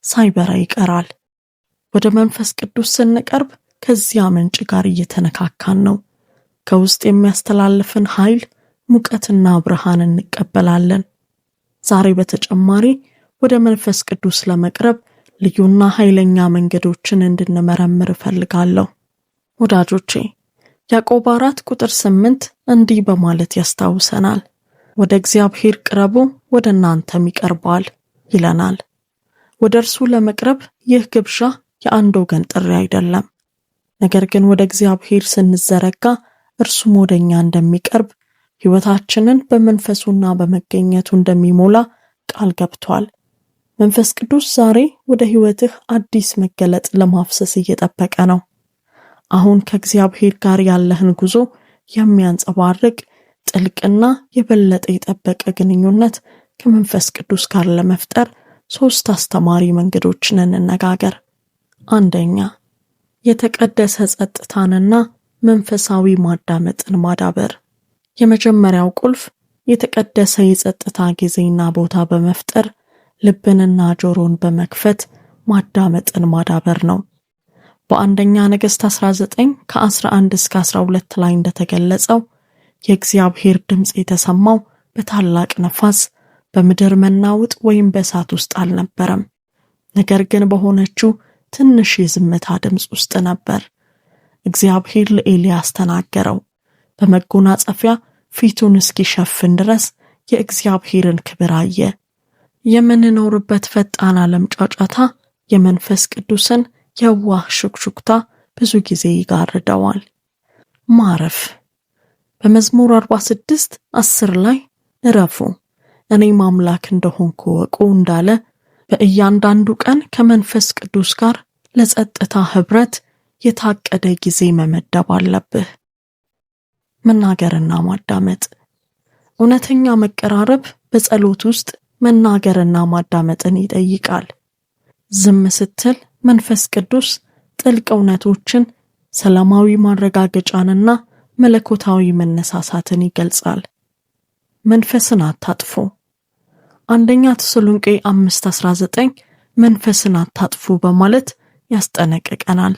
ሳይበራ ይቀራል። ወደ መንፈስ ቅዱስ ስንቀርብ ከዚያ ምንጭ ጋር እየተነካካን ነው። ከውስጥ የሚያስተላልፍን ኃይል፣ ሙቀትና ብርሃን እንቀበላለን። ዛሬ በተጨማሪ ወደ መንፈስ ቅዱስ ለመቅረብ ልዩና ኃይለኛ መንገዶችን እንድንመረምር እፈልጋለሁ። ወዳጆቼ፣ ያዕቆብ 4 ቁጥር 8 እንዲህ በማለት ያስታውሰናል። ወደ እግዚአብሔር ቅረቡ፣ ወደ እናንተም ይቀርባል ይለናል። ወደ እርሱ ለመቅረብ ይህ ግብዣ የአንድ ወገን ጥሪ አይደለም። ነገር ግን ወደ እግዚአብሔር ስንዘረጋ እርሱም ወደ እኛ እንደሚቀርብ፣ ሕይወታችንን በመንፈሱና በመገኘቱ እንደሚሞላ ቃል ገብቷል። መንፈስ ቅዱስ ዛሬ ወደ ሕይወትህ አዲስ መገለጥ ለማፍሰስ እየጠበቀ ነው። አሁን ከእግዚአብሔር ጋር ያለህን ጉዞ የሚያንጸባርቅ ጥልቅና የበለጠ የጠበቀ ግንኙነት ከመንፈስ ቅዱስ ጋር ለመፍጠር 3 አስተማሪ መንገዶችን እንነጋገር። አንደኛ፣ የተቀደሰ ጸጥታንና መንፈሳዊ ማዳመጥን ማዳበር። የመጀመሪያው ቁልፍ የተቀደሰ የጸጥታ ጊዜና ቦታ በመፍጠር ልብንና ጆሮን በመክፈት ማዳመጥን ማዳበር ነው። በአንደኛ ነገሥት 19 ከ11 እስከ 12 ላይ እንደተገለጸው የእግዚአብሔር ድምፅ የተሰማው በታላቅ ነፋስ፣ በምድር መናወጥ ወይም በእሳት ውስጥ አልነበረም። ነገር ግን በሆነችው ትንሽ የዝምታ ድምፅ ውስጥ ነበር። እግዚአብሔር ለኤልያስ ተናገረው። በመጎናጸፊያ ፊቱን እስኪሸፍን ድረስ የእግዚአብሔርን ክብር አየ። የምንኖርበት ፈጣን ዓለም ጫጫታ የመንፈስ ቅዱስን የዋህ ሹክሹክታ ብዙ ጊዜ ይጋርደዋል። ማረፍ። በመዝሙር 46:10 ላይ እረፉ፣ እኔም አምላክ እንደሆንኩ እወቁ እንዳለ በእያንዳንዱ ቀን ከመንፈስ ቅዱስ ጋር ለጸጥታ ህብረት የታቀደ ጊዜ መመደብ አለብህ። መናገርና ማዳመጥ። እውነተኛ መቀራረብ በጸሎት ውስጥ መናገርና ማዳመጥን ይጠይቃል። ዝም ስትል መንፈስ ቅዱስ ጥልቅ እውነቶችን፣ ሰላማዊ ማረጋገጫንና መለኮታዊ መነሳሳትን ይገልጻል። መንፈስን አታጥፉ። አንደኛ ተሰሎንቄ 5:19 መንፈስን አታጥፉ በማለት ያስጠነቅቀናል።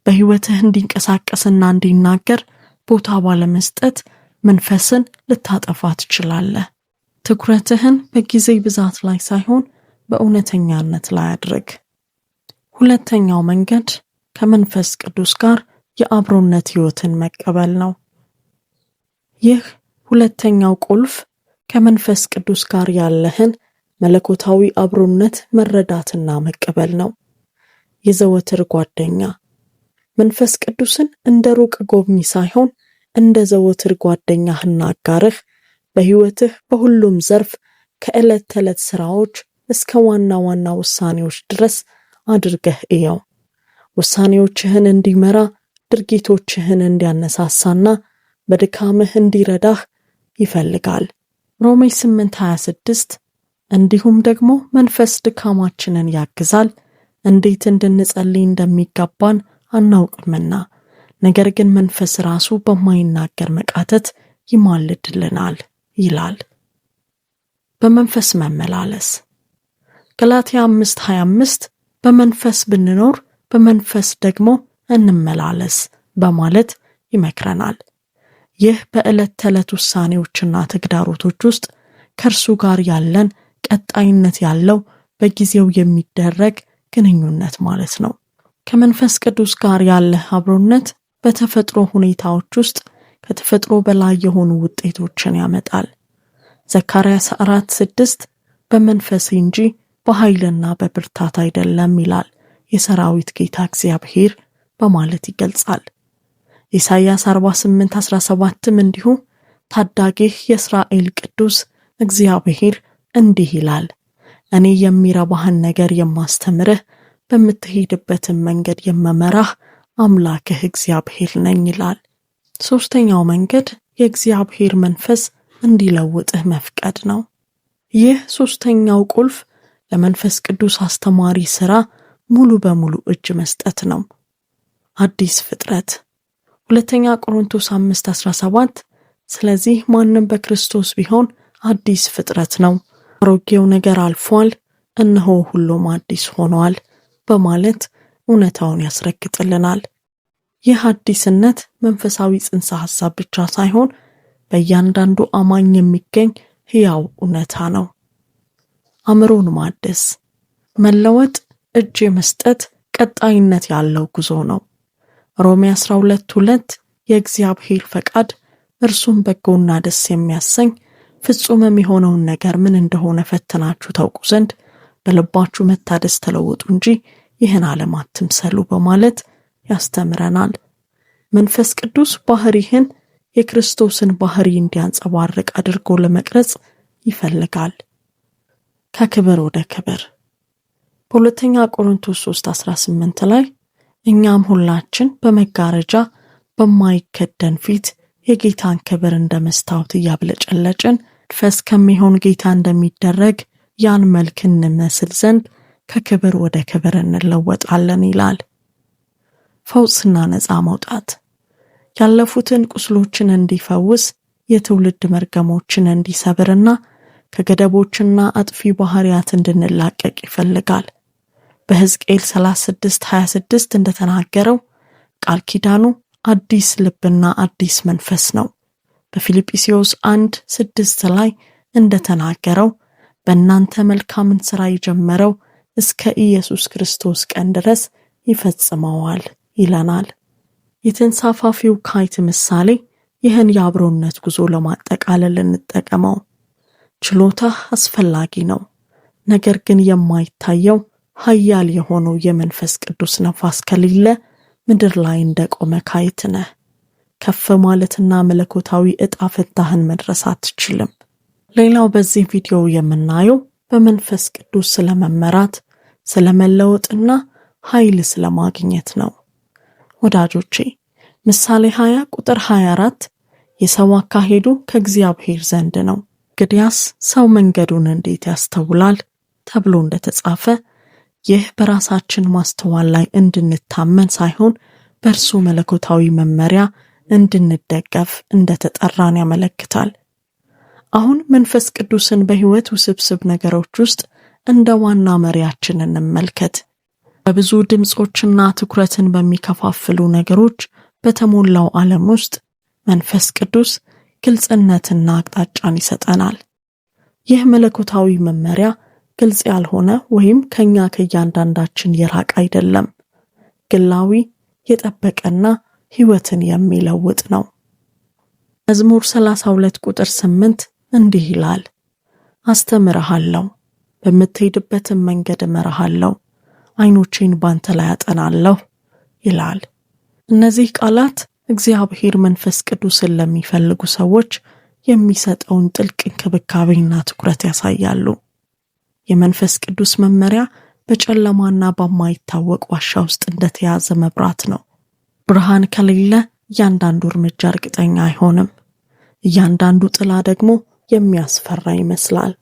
በሕይወትህ እንዲንቀሳቀስና እንዲናገር ቦታ ባለመስጠት መንፈስን ልታጠፋ ትችላለህ። ትኩረትህን በጊዜ ብዛት ላይ ሳይሆን በእውነተኛነት ላይ አድርግ። ሁለተኛው መንገድ ከመንፈስ ቅዱስ ጋር የአብሮነት ሕይወትን መቀበል ነው። ይህ ሁለተኛው ቁልፍ ከመንፈስ ቅዱስ ጋር ያለህን መለኮታዊ አብሮነት መረዳትና መቀበል ነው። የዘወትር ጓደኛ። መንፈስ ቅዱስን እንደ ሩቅ ጎብኚ ሳይሆን እንደ ዘወትር ጓደኛህና አጋርህ በሕይወትህ በሁሉም ዘርፍ ከዕለት ተዕለት ስራዎች እስከ ዋና ዋና ውሳኔዎች ድረስ አድርገህ እየው። ውሳኔዎችህን እንዲመራ፣ ድርጊቶችህን እንዲያነሳሳና በድካምህ እንዲረዳህ ይፈልጋል። ሮሜ 8:26 እንዲሁም ደግሞ መንፈስ ድካማችንን ያግዛል፣ እንዴት እንድንጸልይ እንደሚገባን አናውቅምና፣ ነገር ግን መንፈስ ራሱ በማይናገር መቃተት ይማልድልናል ይላል። በመንፈስ መመላለስ ገላትያ 5:25 በመንፈስ ብንኖር በመንፈስ ደግሞ እንመላለስ በማለት ይመክረናል። ይህ በዕለት ተዕለት ውሳኔዎችና ተግዳሮቶች ውስጥ ከእርሱ ጋር ያለን ቀጣይነት ያለው በጊዜው የሚደረግ ግንኙነት ማለት ነው። ከመንፈስ ቅዱስ ጋር ያለህ አብሮነት በተፈጥሮ ሁኔታዎች ውስጥ ከተፈጥሮ በላይ የሆኑ ውጤቶችን ያመጣል። ዘካርያስ 4:6 በመንፈሴ እንጂ በኃይልና በብርታት አይደለም ይላል የሰራዊት ጌታ እግዚአብሔር በማለት ይገልጻል። ኢሳይያስ 48:17ም እንዲሁ ታዳጊህ የእስራኤል ቅዱስ እግዚአብሔር እንዲህ ይላል፣ እኔ የሚረባህን ነገር የማስተምርህ በምትሄድበትም መንገድ የምመራህ አምላክህ እግዚአብሔር ነኝ ይላል። ሶስተኛው መንገድ የእግዚአብሔር መንፈስ እንዲለውጥህ መፍቀድ ነው። ይህ ሶስተኛው ቁልፍ ለመንፈስ ቅዱስ አስተማሪ ሥራ ሙሉ በሙሉ እጅ መስጠት ነው። አዲስ ፍጥረት ሁለተኛ ቆሮንቶስ 5:17 ስለዚህ ማንም በክርስቶስ ቢሆን አዲስ ፍጥረት ነው፣ አሮጌው ነገር አልፏል፣ እነሆ ሁሉም አዲስ ሆኗል በማለት እውነታውን ያስረግጥልናል። ይህ አዲስነት መንፈሳዊ ጽንሰ ሐሳብ ብቻ ሳይሆን በእያንዳንዱ አማኝ የሚገኝ ሕያው እውነታ ነው። አእምሮን ማደስ፣ መለወጥ፣ እጅ የመስጠት ቀጣይነት ያለው ጉዞ ነው። ሮሜ 12:2 የእግዚአብሔር ፈቃድ እርሱም በጎና ደስ የሚያሰኝ ፍጹምም የሆነውን ነገር ምን እንደሆነ ፈትናችሁ ታውቁ ዘንድ በልባችሁ መታደስ ተለወጡ እንጂ ይህን ዓለም አትምሰሉ በማለት ያስተምረናል። መንፈስ ቅዱስ ባህሪህን የክርስቶስን ባህሪ እንዲያንጸባርቅ አድርጎ ለመቅረጽ ይፈልጋል። ከክብር ወደ ክብር በሁለተኛ ቆሮንቶስ 3:18 ላይ እኛም ሁላችን በመጋረጃ በማይከደን ፊት የጌታን ክብር እንደ መስታወት እያብለጨለጭን መንፈስ ከሚሆን ጌታ እንደሚደረግ ያን መልክ እንመስል ዘንድ ከክብር ወደ ክብር እንለወጣለን ይላል። ፈውስና ነፃ መውጣት ያለፉትን ቁስሎችን እንዲፈውስ የትውልድ መርገሞችን እንዲሰብርና ከገደቦችና አጥፊ ባህሪያት እንድንላቀቅ ይፈልጋል። በሕዝቅኤል 36:26 እንደተናገረው ቃል ኪዳኑ አዲስ ልብና አዲስ መንፈስ ነው። በፊልጵስዩስ 1:6 ላይ እንደተናገረው በእናንተ መልካምን ሥራ የጀመረው እስከ ኢየሱስ ክርስቶስ ቀን ድረስ ይፈጽመዋል ይለናል። የተንሳፋፊው kite ምሳሌ ይህን የአብሮነት ጉዞ ለማጠቃለል እንጠቀመው። ችሎታህ አስፈላጊ ነው፣ ነገር ግን የማይታየው ኃያል የሆነው የመንፈስ ቅዱስ ነፋስ ከሌለ ምድር ላይ እንደቆመ kite ነህ። ከፍ ማለትና መለኮታዊ ዕጣ ፈንታህን መድረስ አትችልም። ሌላው በዚህ ቪዲዮ የምናየው በመንፈስ ቅዱስ ስለመመራት፣ ስለመለወጥና ኃይል ስለማግኘት ነው። ወዳጆቼ ምሳሌ 20 ቁጥር 24 የሰው አካሄዱ ከእግዚአብሔር ዘንድ ነው፣ እንግዲያስ ሰው መንገዱን እንዴት ያስተውላል ተብሎ እንደተጻፈ ይህ በራሳችን ማስተዋል ላይ እንድንታመን ሳይሆን በእርሱ መለኮታዊ መመሪያ እንድንደገፍ እንደተጠራን ያመለክታል። አሁን መንፈስ ቅዱስን በሕይወት ውስብስብ ነገሮች ውስጥ እንደ ዋና መሪያችን እንመልከት። በብዙ ድምፆችና ትኩረትን በሚከፋፍሉ ነገሮች በተሞላው ዓለም ውስጥ መንፈስ ቅዱስ ግልጽነትና አቅጣጫን ይሰጠናል። ይህ መለኮታዊ መመሪያ ግልጽ ያልሆነ ወይም ከኛ ከእያንዳንዳችን የራቀ አይደለም። ግላዊ፣ የጠበቀና ሕይወትን የሚለውጥ ነው። መዝሙር 32 ቁጥር 8 እንዲህ ይላል፣ አስተምርሃለሁ፣ በምትሄድበትም መንገድ እመራሃለሁ፣ ዓይኖቼን ባንተ ላይ አጠናለሁ ይላል። እነዚህ ቃላት እግዚአብሔር መንፈስ ቅዱስን ለሚፈልጉ ሰዎች የሚሰጠውን ጥልቅ እንክብካቤና ትኩረት ያሳያሉ። የመንፈስ ቅዱስ መመሪያ በጨለማና በማይታወቅ ዋሻ ውስጥ እንደተያዘ መብራት ነው። ብርሃን ከሌለ እያንዳንዱ እርምጃ እርግጠኛ አይሆንም። እያንዳንዱ ጥላ ደግሞ የሚያስፈራ ይመስላል።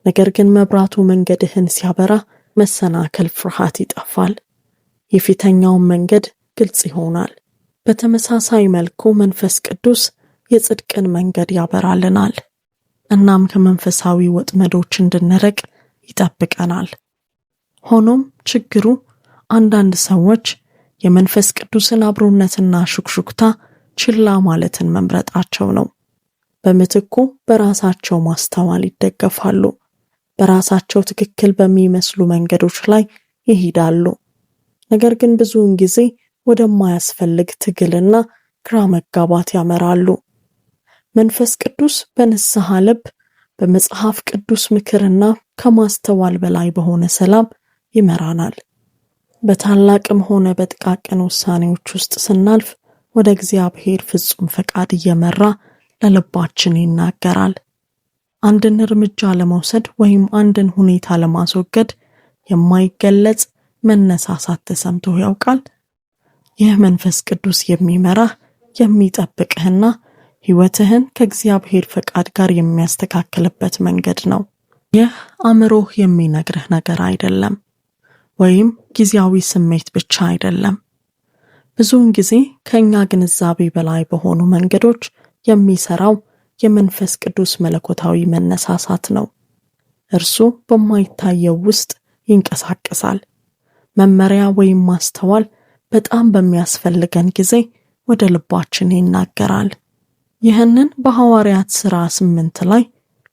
ነገር ግን መብራቱ መንገድህን ሲያበራ መሰናክል፣ ፍርሃት ይጠፋል። የፊተኛውን መንገድ ግልጽ ይሆናል። በተመሳሳይ መልኩ መንፈስ ቅዱስ የጽድቅን መንገድ ያበራልናል። እናም ከመንፈሳዊ ወጥመዶች እንድንርቅ ይጠብቀናል። ሆኖም ችግሩ አንዳንድ ሰዎች የመንፈስ ቅዱስን አብሮነትና ሹክሹክታ ችላ ማለትን መምረጣቸው ነው። በምትኩ በራሳቸው ማስተዋል ይደገፋሉ። በራሳቸው ትክክል በሚመስሉ መንገዶች ላይ ይሄዳሉ። ነገር ግን ብዙውን ጊዜ ወደማያስፈልግ ትግልና ግራ መጋባት ያመራሉ። መንፈስ ቅዱስ በንስሐ ልብ በመጽሐፍ ቅዱስ ምክርና ከማስተዋል በላይ በሆነ ሰላም ይመራናል። በታላቅም ሆነ በጥቃቅን ውሳኔዎች ውስጥ ስናልፍ ወደ እግዚአብሔር ፍጹም ፈቃድ እየመራ ለልባችን ይናገራል። አንድን እርምጃ ለመውሰድ ወይም አንድን ሁኔታ ለማስወገድ የማይገለጽ መነሳሳት ተሰምቶ ያውቃል? ይህ መንፈስ ቅዱስ የሚመራህ የሚጠብቅህና ሕይወትህን ከእግዚአብሔር ፈቃድ ጋር የሚያስተካክልበት መንገድ ነው። ይህ አእምሮህ የሚነግርህ ነገር አይደለም፣ ወይም ጊዜያዊ ስሜት ብቻ አይደለም። ብዙውን ጊዜ ከእኛ ግንዛቤ በላይ በሆኑ መንገዶች የሚሰራው የመንፈስ ቅዱስ መለኮታዊ መነሳሳት ነው። እርሱ በማይታየው ውስጥ ይንቀሳቀሳል። መመሪያ ወይም ማስተዋል በጣም በሚያስፈልገን ጊዜ ወደ ልባችን ይናገራል። ይህንን በሐዋርያት ሥራ 8 ላይ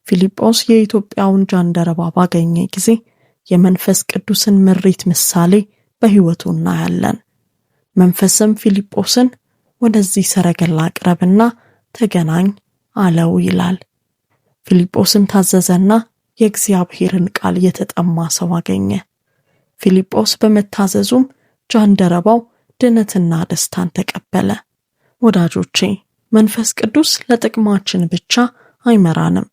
ፊልጶስ የኢትዮጵያውን ጃንደረባ ባገኘ ጊዜ የመንፈስ ቅዱስን ምሪት ምሳሌ በሕይወቱ እናያለን። መንፈስም ፊልጶስን ወደዚህ ሰረገላ ቅረብና ተገናኝ አለው ይላል። ፊልጶስም ታዘዘና የእግዚአብሔርን ቃል የተጠማ ሰው አገኘ። ፊልጶስ በመታዘዙም ጃንደረባው ድነትና ደስታን ተቀበለ። ወዳጆቼ፣ መንፈስ ቅዱስ ለጥቅማችን ብቻ አይመራንም።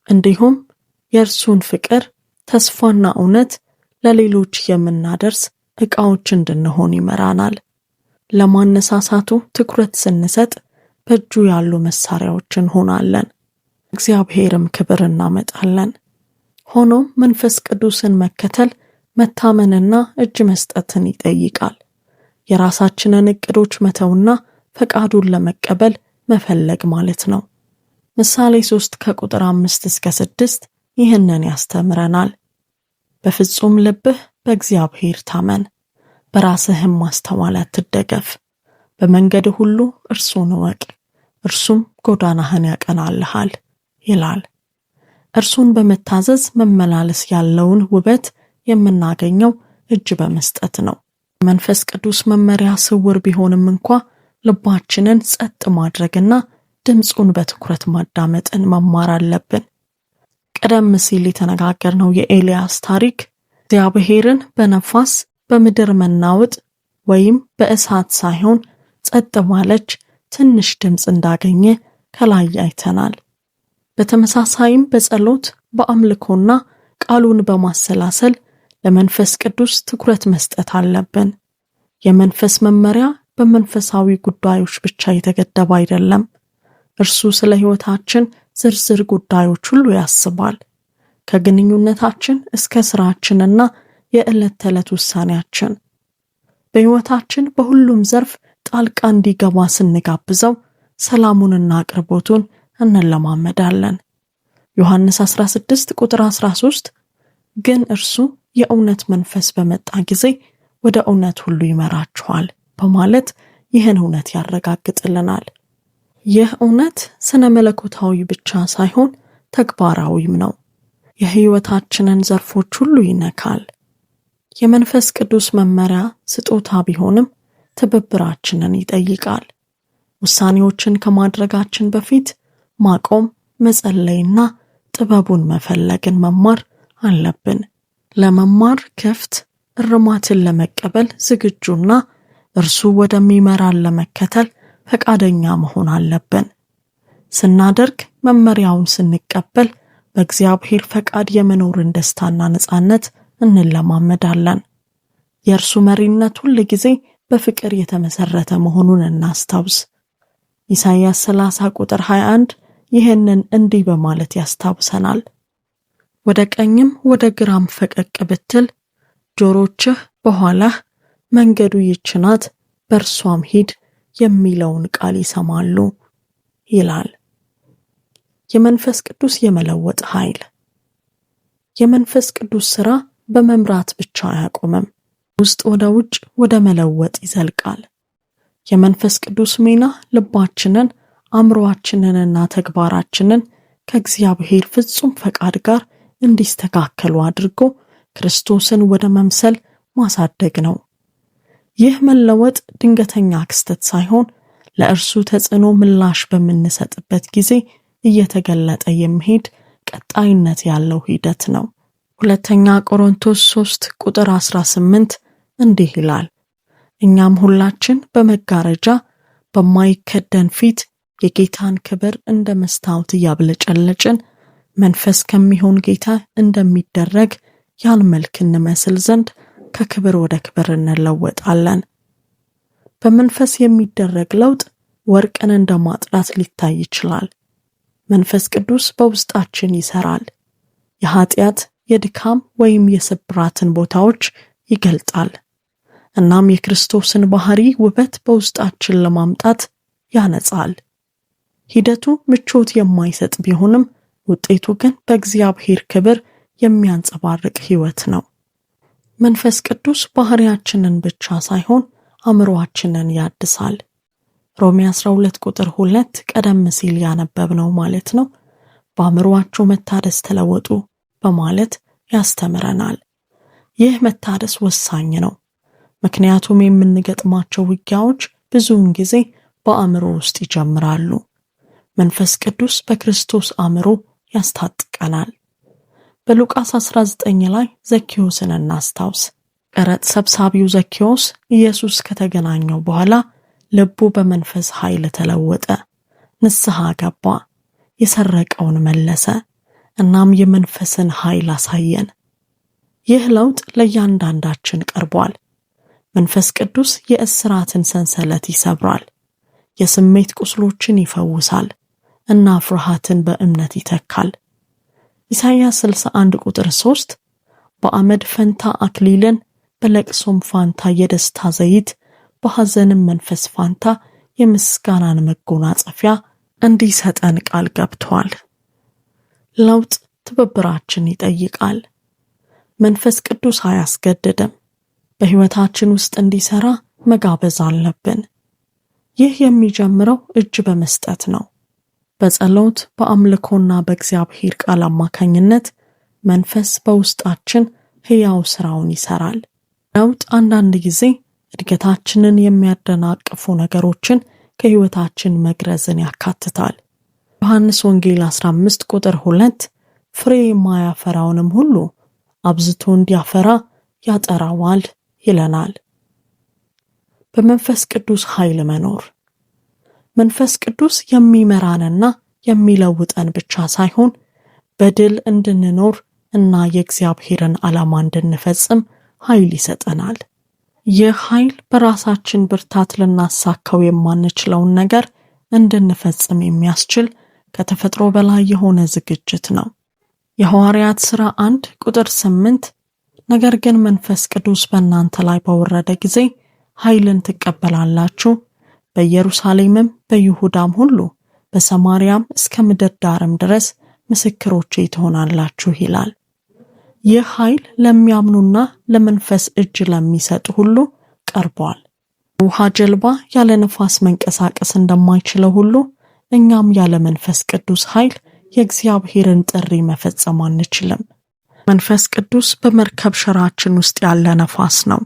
እንዲሁም የእርሱን ፍቅር፣ ተስፋና እውነት ለሌሎች የምናደርስ ዕቃዎች እንድንሆን ይመራናል። ለማነሳሳቱ ትኩረት ስንሰጥ በእጁ ያሉ መሳሪያዎች እንሆናለን፣ እግዚአብሔርም ክብር እናመጣለን። ሆኖም መንፈስ ቅዱስን መከተል መታመንና እጅ መስጠትን ይጠይቃል። የራሳችንን እቅዶች መተውና ፈቃዱን ለመቀበል መፈለግ ማለት ነው። ምሳሌ 3 ከቁጥር 5 እስከ 6 ይህንን ያስተምረናል። በፍጹም ልብህ በእግዚአብሔር ታመን፣ በራስህም ማስተዋል አትደገፍ። በመንገድ ሁሉ እርሱን እወቅ፣ እርሱም ጎዳናህን ያቀናልሃል ይላል። እርሱን በመታዘዝ መመላለስ ያለውን ውበት የምናገኘው እጅ በመስጠት ነው። መንፈስ ቅዱስ መመሪያ ስውር ቢሆንም እንኳ ልባችንን ጸጥ ማድረግና ድምፁን በትኩረት ማዳመጥን መማር አለብን። ቀደም ሲል የተነጋገርነው የኤልያስ ታሪክ እግዚአብሔርን በነፋስ፣ በምድር መናወጥ ወይም በእሳት ሳይሆን ጸጥ ባለች ትንሽ ድምፅ እንዳገኘ ከላይ አይተናል። በተመሳሳይም በጸሎት፣ በአምልኮና ቃሉን በማሰላሰል ለመንፈስ ቅዱስ ትኩረት መስጠት አለብን። የመንፈስ መመሪያ በመንፈሳዊ ጉዳዮች ብቻ የተገደበ አይደለም። እርሱ ስለ ሕይወታችን ዝርዝር ጉዳዮች ሁሉ ያስባል። ከግንኙነታችን እስከ ስራችንና የዕለት ተዕለት ውሳኔያችን በሕይወታችን በሁሉም ዘርፍ ጣልቃ እንዲገባ ስንጋብዘው ሰላሙንና አቅርቦቱን እንለማመዳለን። ዮሐንስ 16 ቁጥር 13 ግን እርሱ የእውነት መንፈስ በመጣ ጊዜ ወደ እውነት ሁሉ ይመራችኋል በማለት ይህን እውነት ያረጋግጥልናል። ይህ እውነት ስነ መለኮታዊ ብቻ ሳይሆን ተግባራዊም ነው። የሕይወታችንን ዘርፎች ሁሉ ይነካል። የመንፈስ ቅዱስ መመሪያ ስጦታ ቢሆንም ትብብራችንን ይጠይቃል። ውሳኔዎችን ከማድረጋችን በፊት ማቆም፣ መጸለይና ጥበቡን መፈለግን መማር አለብን። ለመማር ክፍት፣ እርማትን ለመቀበል ዝግጁና እርሱ ወደሚመራን ለመከተል ፈቃደኛ መሆን አለብን። ስናደርግ፣ መመሪያውን ስንቀበል በእግዚአብሔር ፈቃድ የመኖርን ደስታና ነጻነት እንለማመዳለን። የእርሱ መሪነት ሁል ጊዜ በፍቅር የተመሰረተ መሆኑን እናስታውስ። ኢሳይያስ 30 ቁጥር 21 ይህንን እንዲህ በማለት ያስታውሰናል። ወደ ቀኝም ወደ ግራም ፈቀቅ ብትል ጆሮችህ በኋላህ መንገዱ ይህች ናት፣ በእርሷም ሂድ የሚለውን ቃል ይሰማሉ ይላል። የመንፈስ ቅዱስ የመለወጥ ኃይል። የመንፈስ ቅዱስ ሥራ በመምራት ብቻ አያቆምም። ውስጥ ወደ ውጭ ወደ መለወጥ ይዘልቃል። የመንፈስ ቅዱስ ሚና ልባችንን፣ አእምሮአችንንና ተግባራችንን ከእግዚአብሔር ፍጹም ፈቃድ ጋር እንዲስተካከሉ አድርጎ ክርስቶስን ወደ መምሰል ማሳደግ ነው። ይህ መለወጥ ድንገተኛ ክስተት ሳይሆን ለእርሱ ተጽዕኖ ምላሽ በምንሰጥበት ጊዜ እየተገለጠ የሚሄድ ቀጣይነት ያለው ሂደት ነው። ሁለተኛ ቆሮንቶስ 3 ቁጥር 18 እንዲህ ይላል፣ እኛም ሁላችን በመጋረጃ በማይከደን ፊት የጌታን ክብር እንደ መስታወት እያብለጨለጭን መንፈስ ከሚሆን ጌታ እንደሚደረግ ያን መልክ እንመስል ዘንድ ከክብር ወደ ክብር እንለወጣለን። በመንፈስ የሚደረግ ለውጥ ወርቅን እንደ ማጥራት ሊታይ ይችላል። መንፈስ ቅዱስ በውስጣችን ይሰራል። የኃጢአት፣ የድካም ወይም የስብራትን ቦታዎች ይገልጣል። እናም የክርስቶስን ባህሪ ውበት በውስጣችን ለማምጣት ያነጻል። ሂደቱ ምቾት የማይሰጥ ቢሆንም ውጤቱ ግን በእግዚአብሔር ክብር የሚያንጸባርቅ ሕይወት ነው። መንፈስ ቅዱስ ባህሪያችንን ብቻ ሳይሆን አእምሮአችንን ያድሳል። ሮሜ 12 ቁጥር 2 ቀደም ሲል ያነበብነው ማለት ነው። በአእምሮአችሁ መታደስ ተለወጡ በማለት ያስተምረናል። ይህ መታደስ ወሳኝ ነው። ምክንያቱም የምንገጥማቸው ውጊያዎች ብዙውን ጊዜ በአእምሮ ውስጥ ይጀምራሉ። መንፈስ ቅዱስ በክርስቶስ አእምሮ ያስታጥቀናል። በሉቃስ 19 ላይ ዘኬዎስን እናስታውስ። ቀረጥ ሰብሳቢው ዘኬዎስ ኢየሱስ ከተገናኘው በኋላ ልቡ በመንፈስ ኃይል ተለወጠ፣ ንስሐ ገባ፣ የሰረቀውን መለሰ። እናም የመንፈስን ኃይል አሳየን። ይህ ለውጥ ለእያንዳንዳችን ቀርቧል። መንፈስ ቅዱስ የእስራትን ሰንሰለት ይሰብራል፣ የስሜት ቁስሎችን ይፈውሳል እና ፍርሃትን በእምነት ይተካል። ኢሳይያስ 61 ቁጥር 3 በአመድ ፈንታ አክሊልን፣ በለቅሶም ፋንታ የደስታ ዘይት፣ በሐዘንም መንፈስ ፋንታ የምስጋናን መጎናጸፊያ እንዲሰጠን ቃል ገብቷል። ለውጥ ትብብራችን ይጠይቃል። መንፈስ ቅዱስ አያስገድድም። በሕይወታችን ውስጥ እንዲሰራ መጋበዝ አለብን። ይህ የሚጀምረው እጅ በመስጠት ነው። በጸሎት በአምልኮና በእግዚአብሔር ቃል አማካኝነት መንፈስ በውስጣችን ሕያው ሥራውን ይሰራል። ለውጥ አንዳንድ ጊዜ እድገታችንን የሚያደናቅፉ ነገሮችን ከሕይወታችን መግረዝን ያካትታል። ዮሐንስ ወንጌል 15 ቁጥር 2 ፍሬ የማያፈራውንም ሁሉ አብዝቶ እንዲያፈራ ያጠራዋል ይለናል። በመንፈስ ቅዱስ ኃይል መኖር። መንፈስ ቅዱስ የሚመራንና የሚለውጠን ብቻ ሳይሆን በድል እንድንኖር እና የእግዚአብሔርን ዓላማ እንድንፈጽም ኃይል ይሰጠናል። ይህ ኃይል በራሳችን ብርታት ልናሳካው የማንችለውን ነገር እንድንፈጽም የሚያስችል ከተፈጥሮ በላይ የሆነ ዝግጅት ነው። የሐዋርያት ሥራ 1 ቁጥር 8 ነገር ግን መንፈስ ቅዱስ በእናንተ ላይ በወረደ ጊዜ ኃይልን ትቀበላላችሁ፣ በኢየሩሳሌምም በይሁዳም ሁሉ በሰማርያም እስከ ምድር ዳርም ድረስ ምስክሮቼ ትሆናላችሁ ይላል። ይህ ኃይል ለሚያምኑና ለመንፈስ እጅ ለሚሰጡ ሁሉ ቀርቧል። ውሃ ጀልባ ያለ ነፋስ መንቀሳቀስ እንደማይችለው ሁሉ እኛም ያለ መንፈስ ቅዱስ ኃይል የእግዚአብሔርን ጥሪ መፈጸም አንችልም። መንፈስ ቅዱስ በመርከብ ሸራችን ውስጥ ያለ ነፋስ ነው።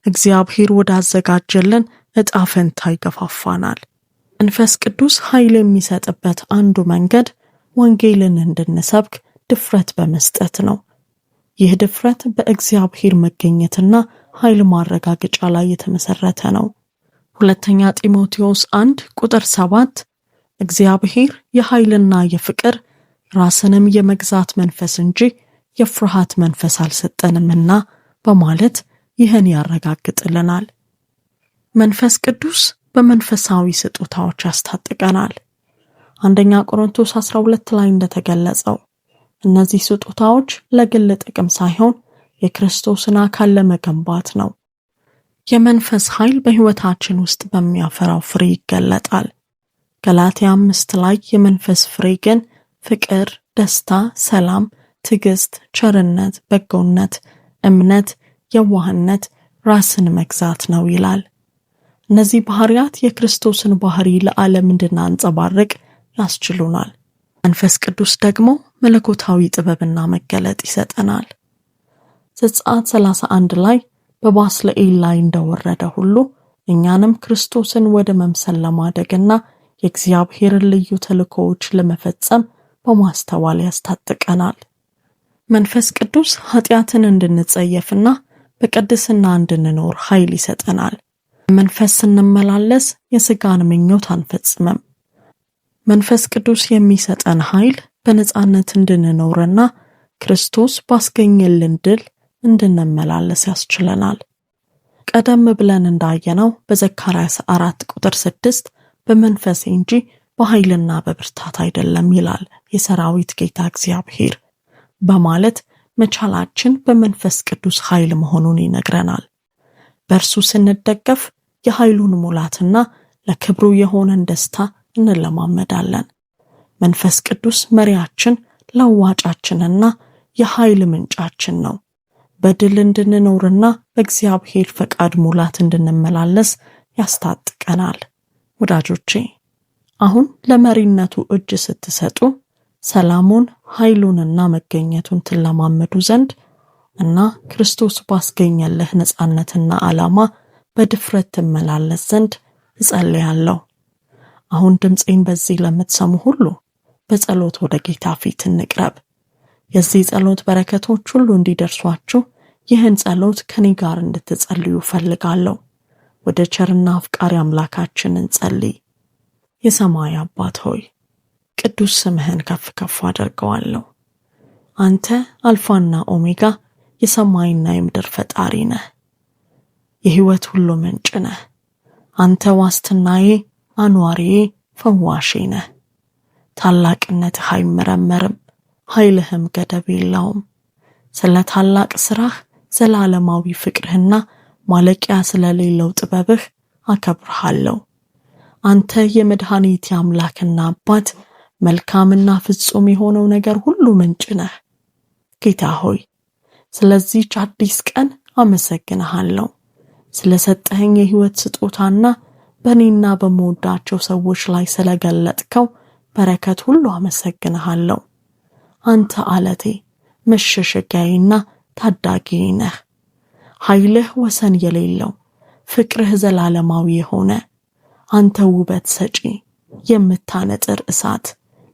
እግዚአብሔር ወዳዘጋጀልን ዕጣ ፈንታ ይገፋፋናል። መንፈስ ቅዱስ ኃይል የሚሰጥበት አንዱ መንገድ ወንጌልን እንድንሰብክ ድፍረት በመስጠት ነው። ይህ ድፍረት በእግዚአብሔር መገኘትና ኃይል ማረጋገጫ ላይ የተመሰረተ ነው። ሁለተኛ ጢሞቴዎስ 1 ቁጥር 7 እግዚአብሔር የኃይልና የፍቅር ራስንም የመግዛት መንፈስ እንጂ የፍርሃት መንፈስ አልሰጠንምና በማለት ይህን ያረጋግጥልናል። መንፈስ ቅዱስ በመንፈሳዊ ስጦታዎች ያስታጥቀናል። አንደኛ ቆሮንቶስ 12 ላይ እንደተገለጸው እነዚህ ስጦታዎች ለግል ጥቅም ሳይሆን የክርስቶስን አካል ለመገንባት ነው። የመንፈስ ኃይል በሕይወታችን ውስጥ በሚያፈራው ፍሬ ይገለጣል። ገላትያ 5 ላይ የመንፈስ ፍሬ ግን ፍቅር፣ ደስታ፣ ሰላም፣ ትዕግስት፣ ቸርነት፣ በጎነት፣ እምነት፣ የዋህነት፣ ራስን መግዛት ነው ይላል። እነዚህ ባህሪያት የክርስቶስን ባህሪ ለዓለም እንድናንጸባርቅ ያስችሉናል። መንፈስ ቅዱስ ደግሞ መለኮታዊ ጥበብና መገለጥ ይሰጠናል። ዘጸአት 31 ላይ በባስልኤል ላይ እንደወረደ ሁሉ እኛንም ክርስቶስን ወደ መምሰል ለማደግና የእግዚአብሔርን ልዩ ተልእኮዎች ለመፈጸም በማስተዋል ያስታጥቀናል። መንፈስ ቅዱስ ኃጢአትን እንድንጸየፍና በቅድስና እንድንኖር ኃይል ይሰጠናል። በመንፈስ ስንመላለስ የሥጋን ምኞት አንፈጽምም። መንፈስ ቅዱስ የሚሰጠን ኃይል በነጻነት እንድንኖርና ክርስቶስ ባስገኘልን ድል እንድንመላለስ ያስችለናል። ቀደም ብለን እንዳየነው በዘካርያስ 4 ቁጥር 6 በመንፈሴ እንጂ በኃይልና በብርታት አይደለም ይላል የሰራዊት ጌታ እግዚአብሔር በማለት መቻላችን በመንፈስ ቅዱስ ኃይል መሆኑን ይነግረናል። በእርሱ ስንደገፍ የኃይሉን ሙላትና ለክብሩ የሆነን ደስታ እንለማመዳለን። መንፈስ ቅዱስ መሪያችን፣ ለዋጫችንና የኃይል ምንጫችን ነው። በድል እንድንኖርና በእግዚአብሔር ፈቃድ ሙላት እንድንመላለስ ያስታጥቀናል። ወዳጆቼ፣ አሁን ለመሪነቱ እጅ ስትሰጡ ሰላሙን፣ ኃይሉንና መገኘቱን ትለማመዱ ዘንድ እና ክርስቶስ ባስገኘልህ ነጻነትና ዓላማ በድፍረት ትመላለስ ዘንድ እጸልያለሁ። አሁን ድምፄን በዚህ ለምትሰሙ ሁሉ በጸሎት ወደ ጌታ ፊት እንቅረብ። የዚህ ጸሎት በረከቶች ሁሉ እንዲደርሷችሁ ይህን ጸሎት ከኔ ጋር እንድትጸልዩ እፈልጋለሁ። ወደ ቸርና አፍቃሪ አምላካችን እንጸልይ። የሰማይ አባት ሆይ፣ ቅዱስ ስምህን ከፍ ከፍ አደርገዋለሁ። አንተ አልፋና ኦሜጋ የሰማይና የምድር ፈጣሪ ነህ። የሕይወት ሁሉ ምንጭ ነህ። አንተ ዋስትናዬ፣ አኗሪዬ፣ ፈዋሼ ነህ። ታላቅነትህ አይመረመርም፣ ኃይልህም ገደብ የለውም። ስለ ታላቅ ስራህ፣ ዘላለማዊ ፍቅርህና ማለቂያ ስለሌለው ጥበብህ አከብርሃለሁ። አንተ የመድኃኒቴ አምላክና አባት፣ መልካምና ፍጹም የሆነው ነገር ሁሉ ምንጭ ነህ። ጌታ ሆይ፣ ስለዚህች አዲስ ቀን አመሰግንሃለሁ። ስለሰጠኸኝ የሕይወት ስጦታና በእኔና በምወዳቸው ሰዎች ላይ ስለገለጥከው በረከት ሁሉ አመሰግንሃለሁ። አንተ አለቴ፣ መሸሸጊያዬና ታዳጊዬ ነህ። ኃይልህ ወሰን የሌለው፣ ፍቅርህ ዘላለማዊ የሆነ፣ አንተ ውበት ሰጪ፣ የምታነጥር እሳት፣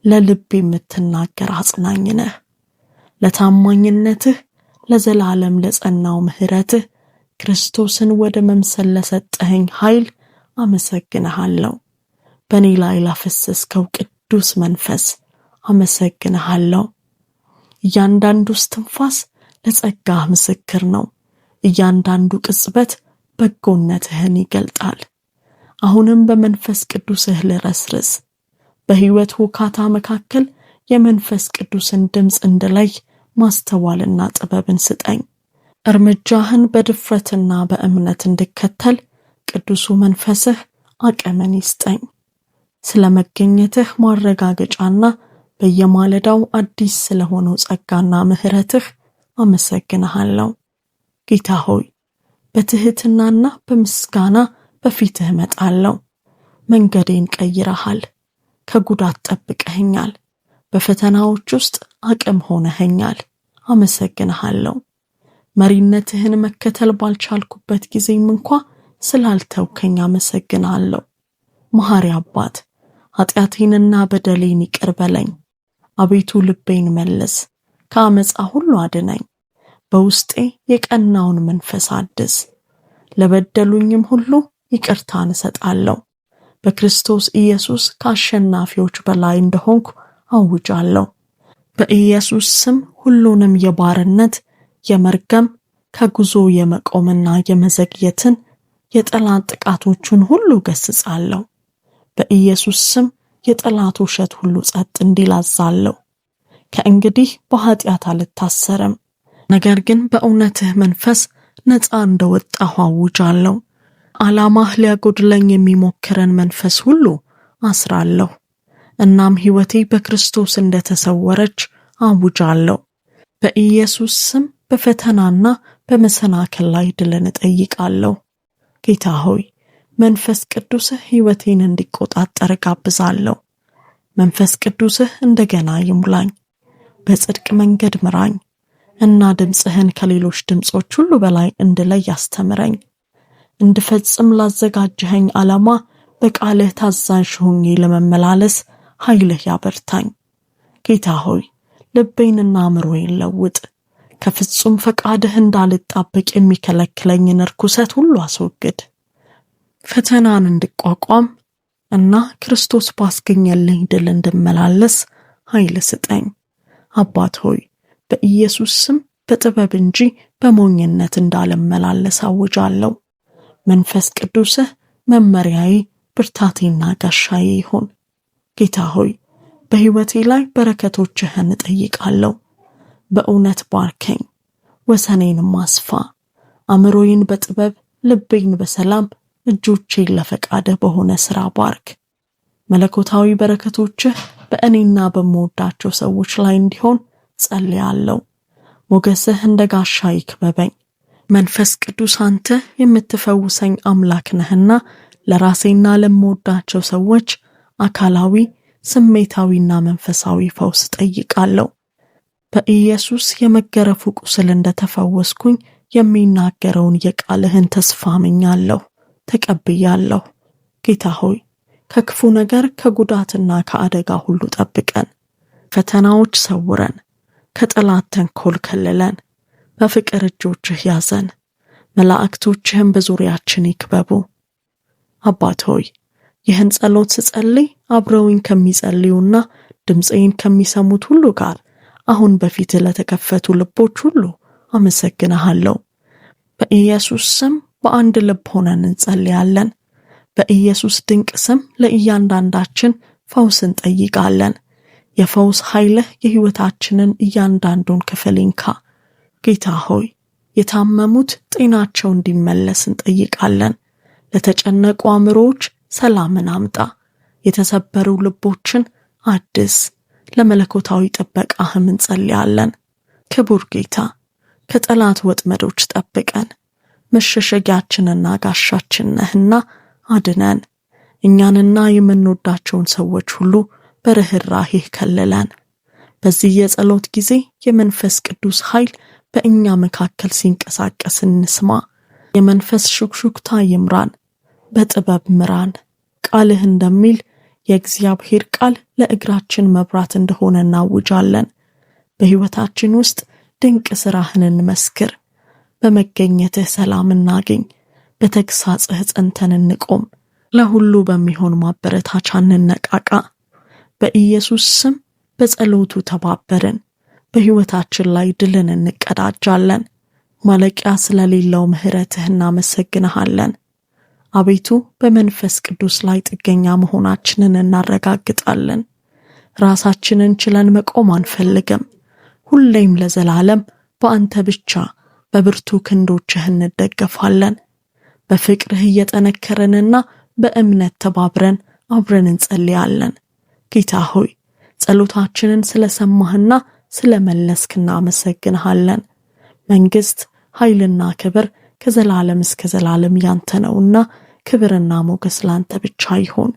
ለልብ የምትናገር አጽናኝ ነህ። ለታማኝነትህ፣ ለዘላለም ለጸናው ምሕረትህ፣ ክርስቶስን ወደ መምሰል ለሰጠኸኝ ኃይል አመሰግንሃለሁ። በእኔ ላይ ላፈሰስከው ቅዱስ መንፈስ አመሰግንሃለሁ። እያንዳንዱ እስትንፋስ ለጸጋህ ምስክር ነው። እያንዳንዱ ቅጽበት በጎነትህን ይገልጣል። አሁንም በመንፈስ ቅዱስህ ልረስርስ። በሕይወት ውካታ መካከል የመንፈስ ቅዱስን ድምፅ እንድለይ ማስተዋልና ጥበብን ስጠኝ። እርምጃህን በድፍረትና በእምነት እንድከተል ቅዱሱ መንፈስህ አቅምን ይስጠኝ። ስለ መገኘትህ ማረጋገጫና በየማለዳው አዲስ ስለሆነው ጸጋና ምሕረትህ አመሰግንሃለሁ። ጌታ ሆይ፣ በትህትናና በምስጋና በፊትህ እመጣለሁ። መንገዴን ቀይረሃል፣ ከጉዳት ጠብቀኸኛል፣ በፈተናዎች ውስጥ አቅም ሆነኸኛል። አመሰግንሃለሁ። መሪነትህን መከተል ባልቻልኩበት ጊዜም እንኳ ስላልተውከኝ አመሰግንሃለሁ። መሐሪ አባት፣ ኃጢአቴንና በደሌን ይቅር በለኝ። አቤቱ ልቤን መልስ፣ ከአመፃ ሁሉ አድነኝ። በውስጤ የቀናውን መንፈስ አድስ። ለበደሉኝም ሁሉ ይቅርታን እሰጣለሁ። በክርስቶስ ኢየሱስ ከአሸናፊዎች በላይ እንደሆንኩ አውጃለሁ። በኢየሱስ ስም ሁሉንም የባርነት፣ የመርገም፣ ከጉዞ የመቆምና የመዘግየትን የጠላት ጥቃቶቹን ሁሉ ገስጻለሁ። በኢየሱስ ስም የጠላት ውሸት ሁሉ ጸጥ እንዲል አዛለሁ። ከእንግዲህ በኃጢአት አልታሰርም፣ ነገር ግን በእውነትህ መንፈስ ነፃ እንደወጣሁ አውጃለሁ። ዓላማህ ሊያጎድለኝ የሚሞክረን መንፈስ ሁሉ አስራለሁ። እናም ሕይወቴ በክርስቶስ እንደተሰወረች አውጃለሁ። በኢየሱስ ስም በፈተናና በመሰናክል ላይ ድልን እጠይቃለሁ። ጌታ ሆይ፣ መንፈስ ቅዱስህ ሕይወቴን እንዲቆጣጠር እጋብዛለሁ። መንፈስ ቅዱስህ እንደገና ይሙላኝ፣ በጽድቅ መንገድ ምራኝ እና ድምፅህን ከሌሎች ድምፆች ሁሉ በላይ እንድለይ አስተምረኝ። እንድፈጽም ላዘጋጀኸኝ ዓላማ በቃልህ ታዛዥ ሆኜ ለመመላለስ ኃይልህ ያበርታኝ። ጌታ ሆይ፣ ልቤንና አእምሮዬን ለውጥ። ከፍጹም ፈቃድህ እንዳልጣበቅ የሚከለክለኝን ርኩሰት ሁሉ አስወግድ። ፈተናን እንድቋቋም እና ክርስቶስ ባስገኘልኝ ድል እንድመላለስ ኃይል ስጠኝ። አባት ሆይ፣ በኢየሱስ ስም በጥበብ እንጂ በሞኝነት እንዳልመላለስ አውጃለሁ። መንፈስ ቅዱስህ መመሪያዬ፣ ብርታቴና ጋሻዬ ይሁን። ጌታ ሆይ፣ በሕይወቴ ላይ በረከቶችህን እጠይቃለሁ። በእውነት ባርከኝ፣ ወሰኔንም አስፋ። አእምሮዬን በጥበብ፣ ልቤን በሰላም፣ እጆቼን ለፈቃድህ በሆነ ሥራ ባርክ። መለኮታዊ በረከቶችህ በእኔና በምወዳቸው ሰዎች ላይ እንዲሆን ጸልያለሁ። ሞገስህ እንደ ጋሻ ይክበበኝ። መንፈስ ቅዱስ አንተ የምትፈውሰኝ አምላክ ነህና ለራሴና ለምወዳቸው ሰዎች አካላዊ፣ ስሜታዊና መንፈሳዊ ፈውስ ጠይቃለሁ። በኢየሱስ የመገረፉ ቁስል እንደተፈወስኩኝ የሚናገረውን የቃልህን ተስፋ አምኛለሁ፣ ተቀብያለሁ። ጌታ ሆይ፣ ከክፉ ነገር፣ ከጉዳትና ከአደጋ ሁሉ ጠብቀን፣ ፈተናዎች ሰውረን፣ ከጠላት ተንኮል ከልለን፣ በፍቅር እጆችህ ያዘን፣ መላእክቶችህም በዙሪያችን ይክበቡ። አባት ሆይ፣ ይህን ጸሎት ስጸልይ አብረውኝ ከሚጸልዩና ድምፄን ከሚሰሙት ሁሉ ጋር አሁን በፊትህ ለተከፈቱ ልቦች ሁሉ አመሰግንሃለሁ። በኢየሱስ ስም በአንድ ልብ ሆነን እንጸልያለን። በኢየሱስ ድንቅ ስም ለእያንዳንዳችን ፈውስ እንጠይቃለን። የፈውስ ኃይልህ የሕይወታችንን እያንዳንዱን ክፍል ይንካ። ጌታ ሆይ፣ የታመሙት ጤናቸው እንዲመለስ እንጠይቃለን። ለተጨነቁ አእምሮዎች ሰላምን አምጣ። የተሰበሩ ልቦችን አድስ። ለመለኮታዊ ጥበቃህም እንጸልያለን። ክቡር ጌታ፣ ከጠላት ወጥመዶች ጠብቀን። መሸሸጊያችንና ጋሻችን ነህና አድነን። እኛንና የምንወዳቸውን ሰዎች ሁሉ በርኅራሄህ ከልለን። በዚህ የጸሎት ጊዜ የመንፈስ ቅዱስ ኃይል በእኛ መካከል ሲንቀሳቀስ እንስማ። የመንፈስ ሹክሹክታ ይምራን፣ በጥበብ ምራን። ቃልህ እንደሚል የእግዚአብሔር ቃል ለእግራችን መብራት እንደሆነ እናውጃለን። በሕይወታችን ውስጥ ድንቅ ሥራህን እንመስክር። በመገኘትህ ሰላም እናገኝ። በተግሳጽህ ጸንተን እንቆም። ለሁሉ በሚሆን ማበረታቻ እንነቃቃ። በኢየሱስ ስም በጸሎቱ ተባበርን። በሕይወታችን ላይ ድልን እንቀዳጃለን። ማለቂያ ስለሌለው ምሕረትህ እናመሰግንሃለን። አቤቱ፣ በመንፈስ ቅዱስ ላይ ጥገኛ መሆናችንን እናረጋግጣለን። ራሳችንን ችለን መቆም አንፈልግም። ሁሌም ለዘላለም በአንተ ብቻ በብርቱ ክንዶችህ እንደገፋለን። በፍቅርህ እየጠነከረንና በእምነት ተባብረን አብረን እንጸልያለን። ጌታ ሆይ፣ ጸሎታችንን ስለሰማህና ስለመለስክ እናመሰግንሃለን። መንግስት፣ ኃይልና ክብር ከዘላለም እስከ ዘላለም ያንተ ነውና ክብርና ሞገስ ላንተ ብቻ ይሁን።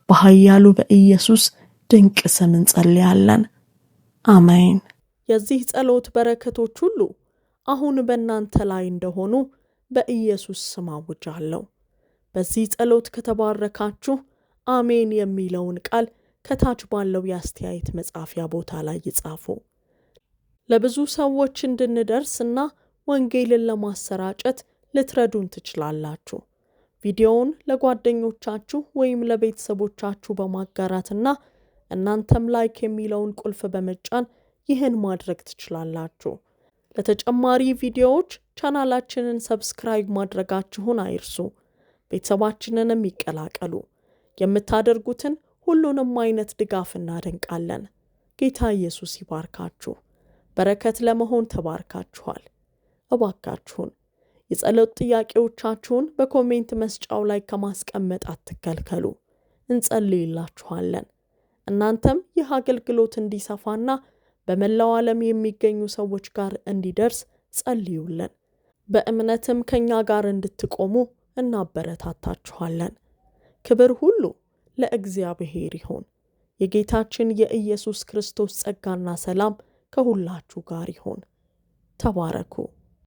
በኃያሉ በኢየሱስ ድንቅ ስም እንጸልያለን። አሜን። የዚህ ጸሎት በረከቶች ሁሉ አሁን በእናንተ ላይ እንደሆኑ በኢየሱስ ስም አውጃለሁ። በዚህ ጸሎት ከተባረካችሁ አሜን የሚለውን ቃል ከታች ባለው የአስተያየት መጻፊያ ቦታ ላይ ይጻፉ። ለብዙ ሰዎች እንድንደርስ እና ወንጌልን ለማሰራጨት ልትረዱን ትችላላችሁ። ቪዲዮውን ለጓደኞቻችሁ ወይም ለቤተሰቦቻችሁ በማጋራትና እናንተም like የሚለውን ቁልፍ በመጫን ይህን ማድረግ ትችላላችሁ። ለተጨማሪ ቪዲዮዎች ቻናላችንን subscribe ማድረጋችሁን አይርሱ። ቤተሰባችንንም ይቀላቀሉ። የምታደርጉትን ሁሉንም አይነት ድጋፍ እናደንቃለን። ጌታ ኢየሱስ ይባርካችሁ። በረከት ለመሆን ተባርካችኋል። እባካችሁን የጸሎት ጥያቄዎቻችሁን በ comment መስጫው ላይ ከማስቀመጥ አትከልከሉ። እንጸልይላችኋለን። እናንተም ይህ አገልግሎት እንዲሰፋና በመላው ዓለም የሚገኙ ሰዎች ጋር እንዲደርስ ጸልዩልን። በእምነትም ከእኛ ጋር እንድትቆሙ እናበረታታችኋለን። ክብር ሁሉ ለእግዚአብሔር ይሁን። የጌታችን የኢየሱስ ክርስቶስ ጸጋና ሰላም ከሁላችሁ ጋር ይሁን። ተባረኩ።